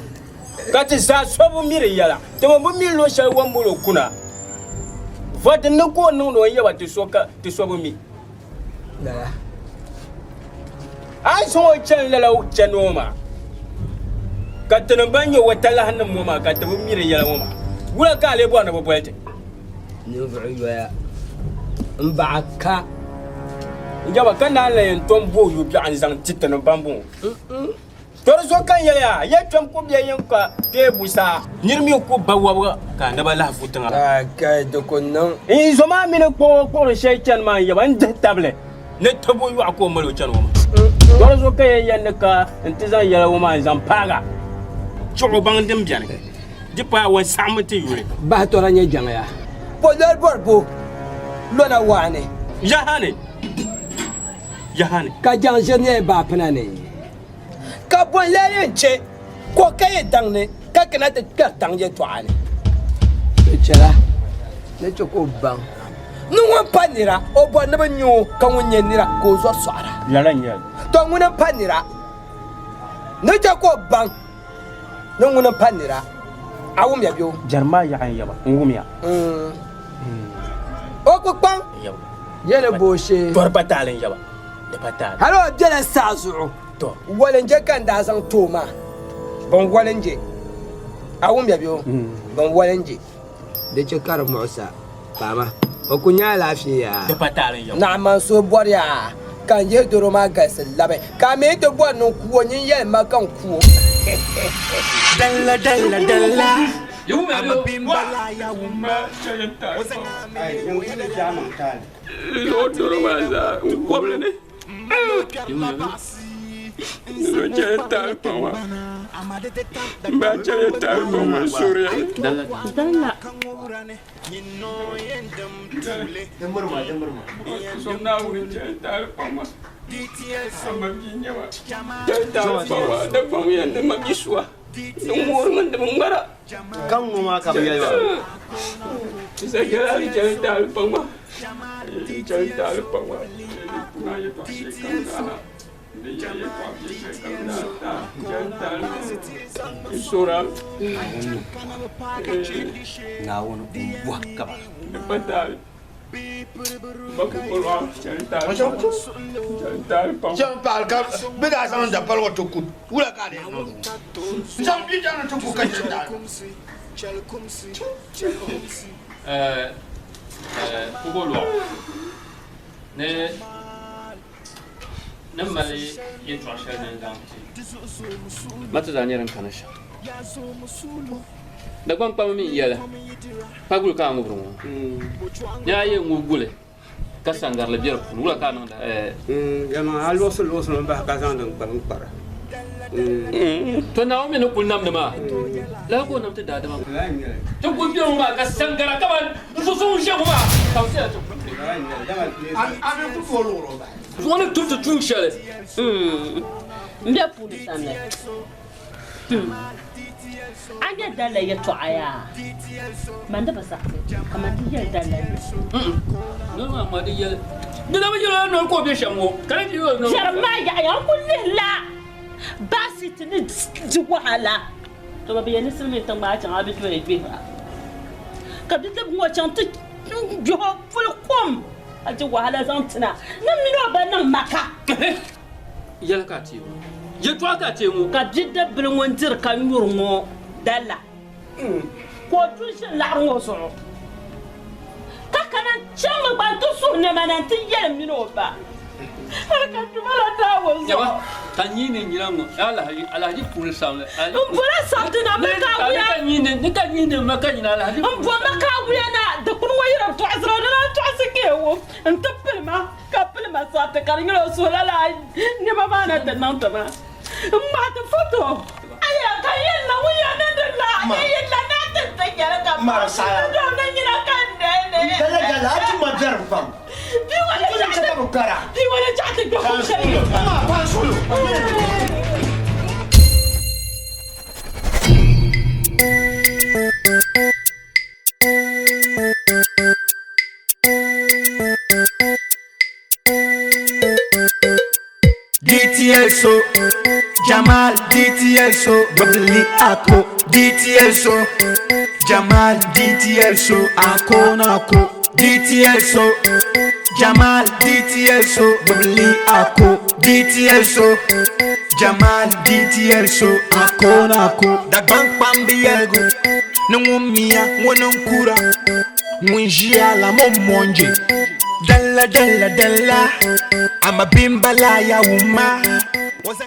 Ka ti zaa so bi mi di yɛla, ti mi bi mi luɣ shɛli o ni mol o kuna. Va din ni ka o niŋdi o n-yaba ti so ka ti so bi mi. A ni zaŋ o chani lala chani ŋɔ maa, ka tinim ban nyɛ o talahinim ŋɔ maa ka ti bi mi di yɛla ŋɔ maa, wula ka a lee bɔri ni bɛ boli ti? Ninvuɣ yoya m-baɣa ka. N jaba ka naan la yɛn tom bo yu biɛɣu n-zaŋ ti tinim ban bɔŋɔ. To di zuɣu ka n yɛli ya, ya kpɛm ku be yin ka kpee busaa. Nir mi ku ba wɔbiga ka a naba lahi fu tiŋa. Kai di ku niŋ. N zo maa mini kpuɣ o kpuɣiri shɛli chani maa n-yaba n dihi tabili ni tibbu yɔɣu ka o mali o chani ŋɔ maa. To di zuɣu ka ya yɛli ni ka n ti zaŋ yɛla ŋɔ maa n-zaŋ paag a. Chuɣu baŋ din beni, di paai a wan saɣimmi ti yuli. Bahi tɔra nyɛ jaŋya. Bo lɔri bɔri bo lɔna waani. Yahani! Yahani! Ka jaŋ ʒiri nyɛla baapina ni. Ka bɔ n-lee yɛn chɛ ka o ka yi daŋ ni ka kana ti kpɛri daŋ yɛtɔɣa ni? Di chɛla ni chɛ ka o baŋ ni ŋun pa nira, o bɔri ni bɛ nya o, ka ŋun nyɛ nira ka o zɔri sɔɣira. Lala n-nyɛ li. Tɔ ŋuni m-pa nira ni chɛ ka o baŋ ni ŋuni m-pa nira. A wumya bɛ o? Jɛrim maa yaɣa n-yaba, n wumya. O ku kpaŋ yɛli bo o shee. Tɔri pa taali n-yaba. Di pa taali. Hali o bela saa zuɣu. Tɔ. Walinje ka n daa zaŋ ti o maa. Bin walinje. A wumya bɛ o? Bin walinje. Di chɛ ka di muɣisa paama. O ku nya alaafee yaa. Di pa taali n-yaba. Naɣ man suhu bɔri yaa ka n yihi doro maa galisi labi. Ka a mi ti bɔri ni n ku o, nyin yɛli ma ka n ku o. Dalla dalla dalla. Lɔɔ doro maa zaa n kɔbili ni n chɛli taali kpaŋ maa n baa chɛli taali kpaŋ maa n suhuriya Naawuni chɛli taali kpaŋ maa a ma bia n-nyɛ ma chɛli taali kpaŋ maa di baŋya ni ma bia suwa di ŋoorimi di bi ŋmara Gaŋ ŋɔ maa ka bɛ yɛli maa. Zagala chɛli taali kpaŋ maa chɛli taali kpaŋ maa maa yɛtɔɣa shɛli kam zaa di yɛli yɛtɔɣa biɛ shɛli kam zaa chɛli taali n suhura Naawuni m-bɔhi ka ba. Di pa taali. Chɛm paɣili ka bɛ daa zaŋ dapaligu ti ku wula ka a di niŋ n zaŋ bia chaŋ ni ti ku ka chɛ taali. Kubo lɔɣu ni ni mali yɛltɔɣa shɛli din zaŋ ti ma ti zaa nyɛ din kana shɛm. Dagbaŋ kpamba mi n-yɛli, Pa guli ka a ŋubiri ŋɔ. Ni a yɛn ŋubi guli ka sangarili be di puuni, wula ka a niŋda? Dama a luɣisiri luɣisirimi bahi ka zaŋdi n-kpari n-kpara. To Naawuni mi ni kuli namdi maa, lala ka o nam ti daadama. Ti kuli be ŋɔ maa ka sangara kaman n so so ŋun ʒe ŋɔ maa ka bɛ ʒiya ti kuli be. Zuɣu ni tum ti tuun shɛli. M be puuni sani. A nya dala yɛtɔɣa yaa? Man di bi saɣisi ka man ti yɛli dala yɛtɔɣa. Noli maa ŋma di yɛli. Di na bi yɛl o noli ka o be shɛm ŋɔ, ka di ti yɛl o noli. Jɛrim maa yaɣiya n kul lihi la baasiti ni di wahala. To ba bi yɛn ni silimiin tiŋ maa chaŋ a bi doya gbihira ka bidib ŋɔ chaŋ ti gbihi o puli kum ka di wahala zaŋ ti na ni m mini o ba niŋ maka. Yɛli ka a teei ŋɔ. Yɛtɔɣa ka a teei ŋɔ. Ka bidibbil ŋun diri ka nyuri ŋɔ dala. Ka o du ʒini laɣiri ŋɔ zuɣu ka kana n-chaŋmi gba nti suhi nɛma na nti yɛli m mini o ba. Hali ka duma la daag o zuɣu. Yaba, ka nyii ni nyina ŋɔ, alahaji, alahaji puuni samli. N bola sabiti na ma ka a wuya. Ni ka nyii ni ma ka nyina alahaji. N bo ma ka a wuya na dikpuni ŋɔ yi di tɔɣisira di naan tɔɣisi ka yi wum n-ti pili ma ka pili ma sabiti ka di nyɛla o suhila lala nɛma maa na ti niŋ ti ma. N ŋmahi ti foto. Aya ka yɛli na ŋun ya ni di la ni yi la na ti ti nyɛli ka Mara saya. N dɔŋ ni nyina ka n dali ni. Dala dala a tumma biɛrim pam. Bi wala N kuli chɛ ka bɛ kara. Bi wala chaɣ ti kpe kum shɛli ni. Ama pansulu. DTSO, Jamal DTSO, Bubbly Ako, DTSO, Jamal DTSO, Ako Nako, DTSO, Jamal DTSO, Bubbly Ako, DTSO, Jamal DTSO, Ako Nako, Dagban Kpambi Yɛligu, ni ŋun miya ŋuni n-kura, ŋun ʒiya la mo monje. Dalla dalla dalla, ama bimbala ya wuma.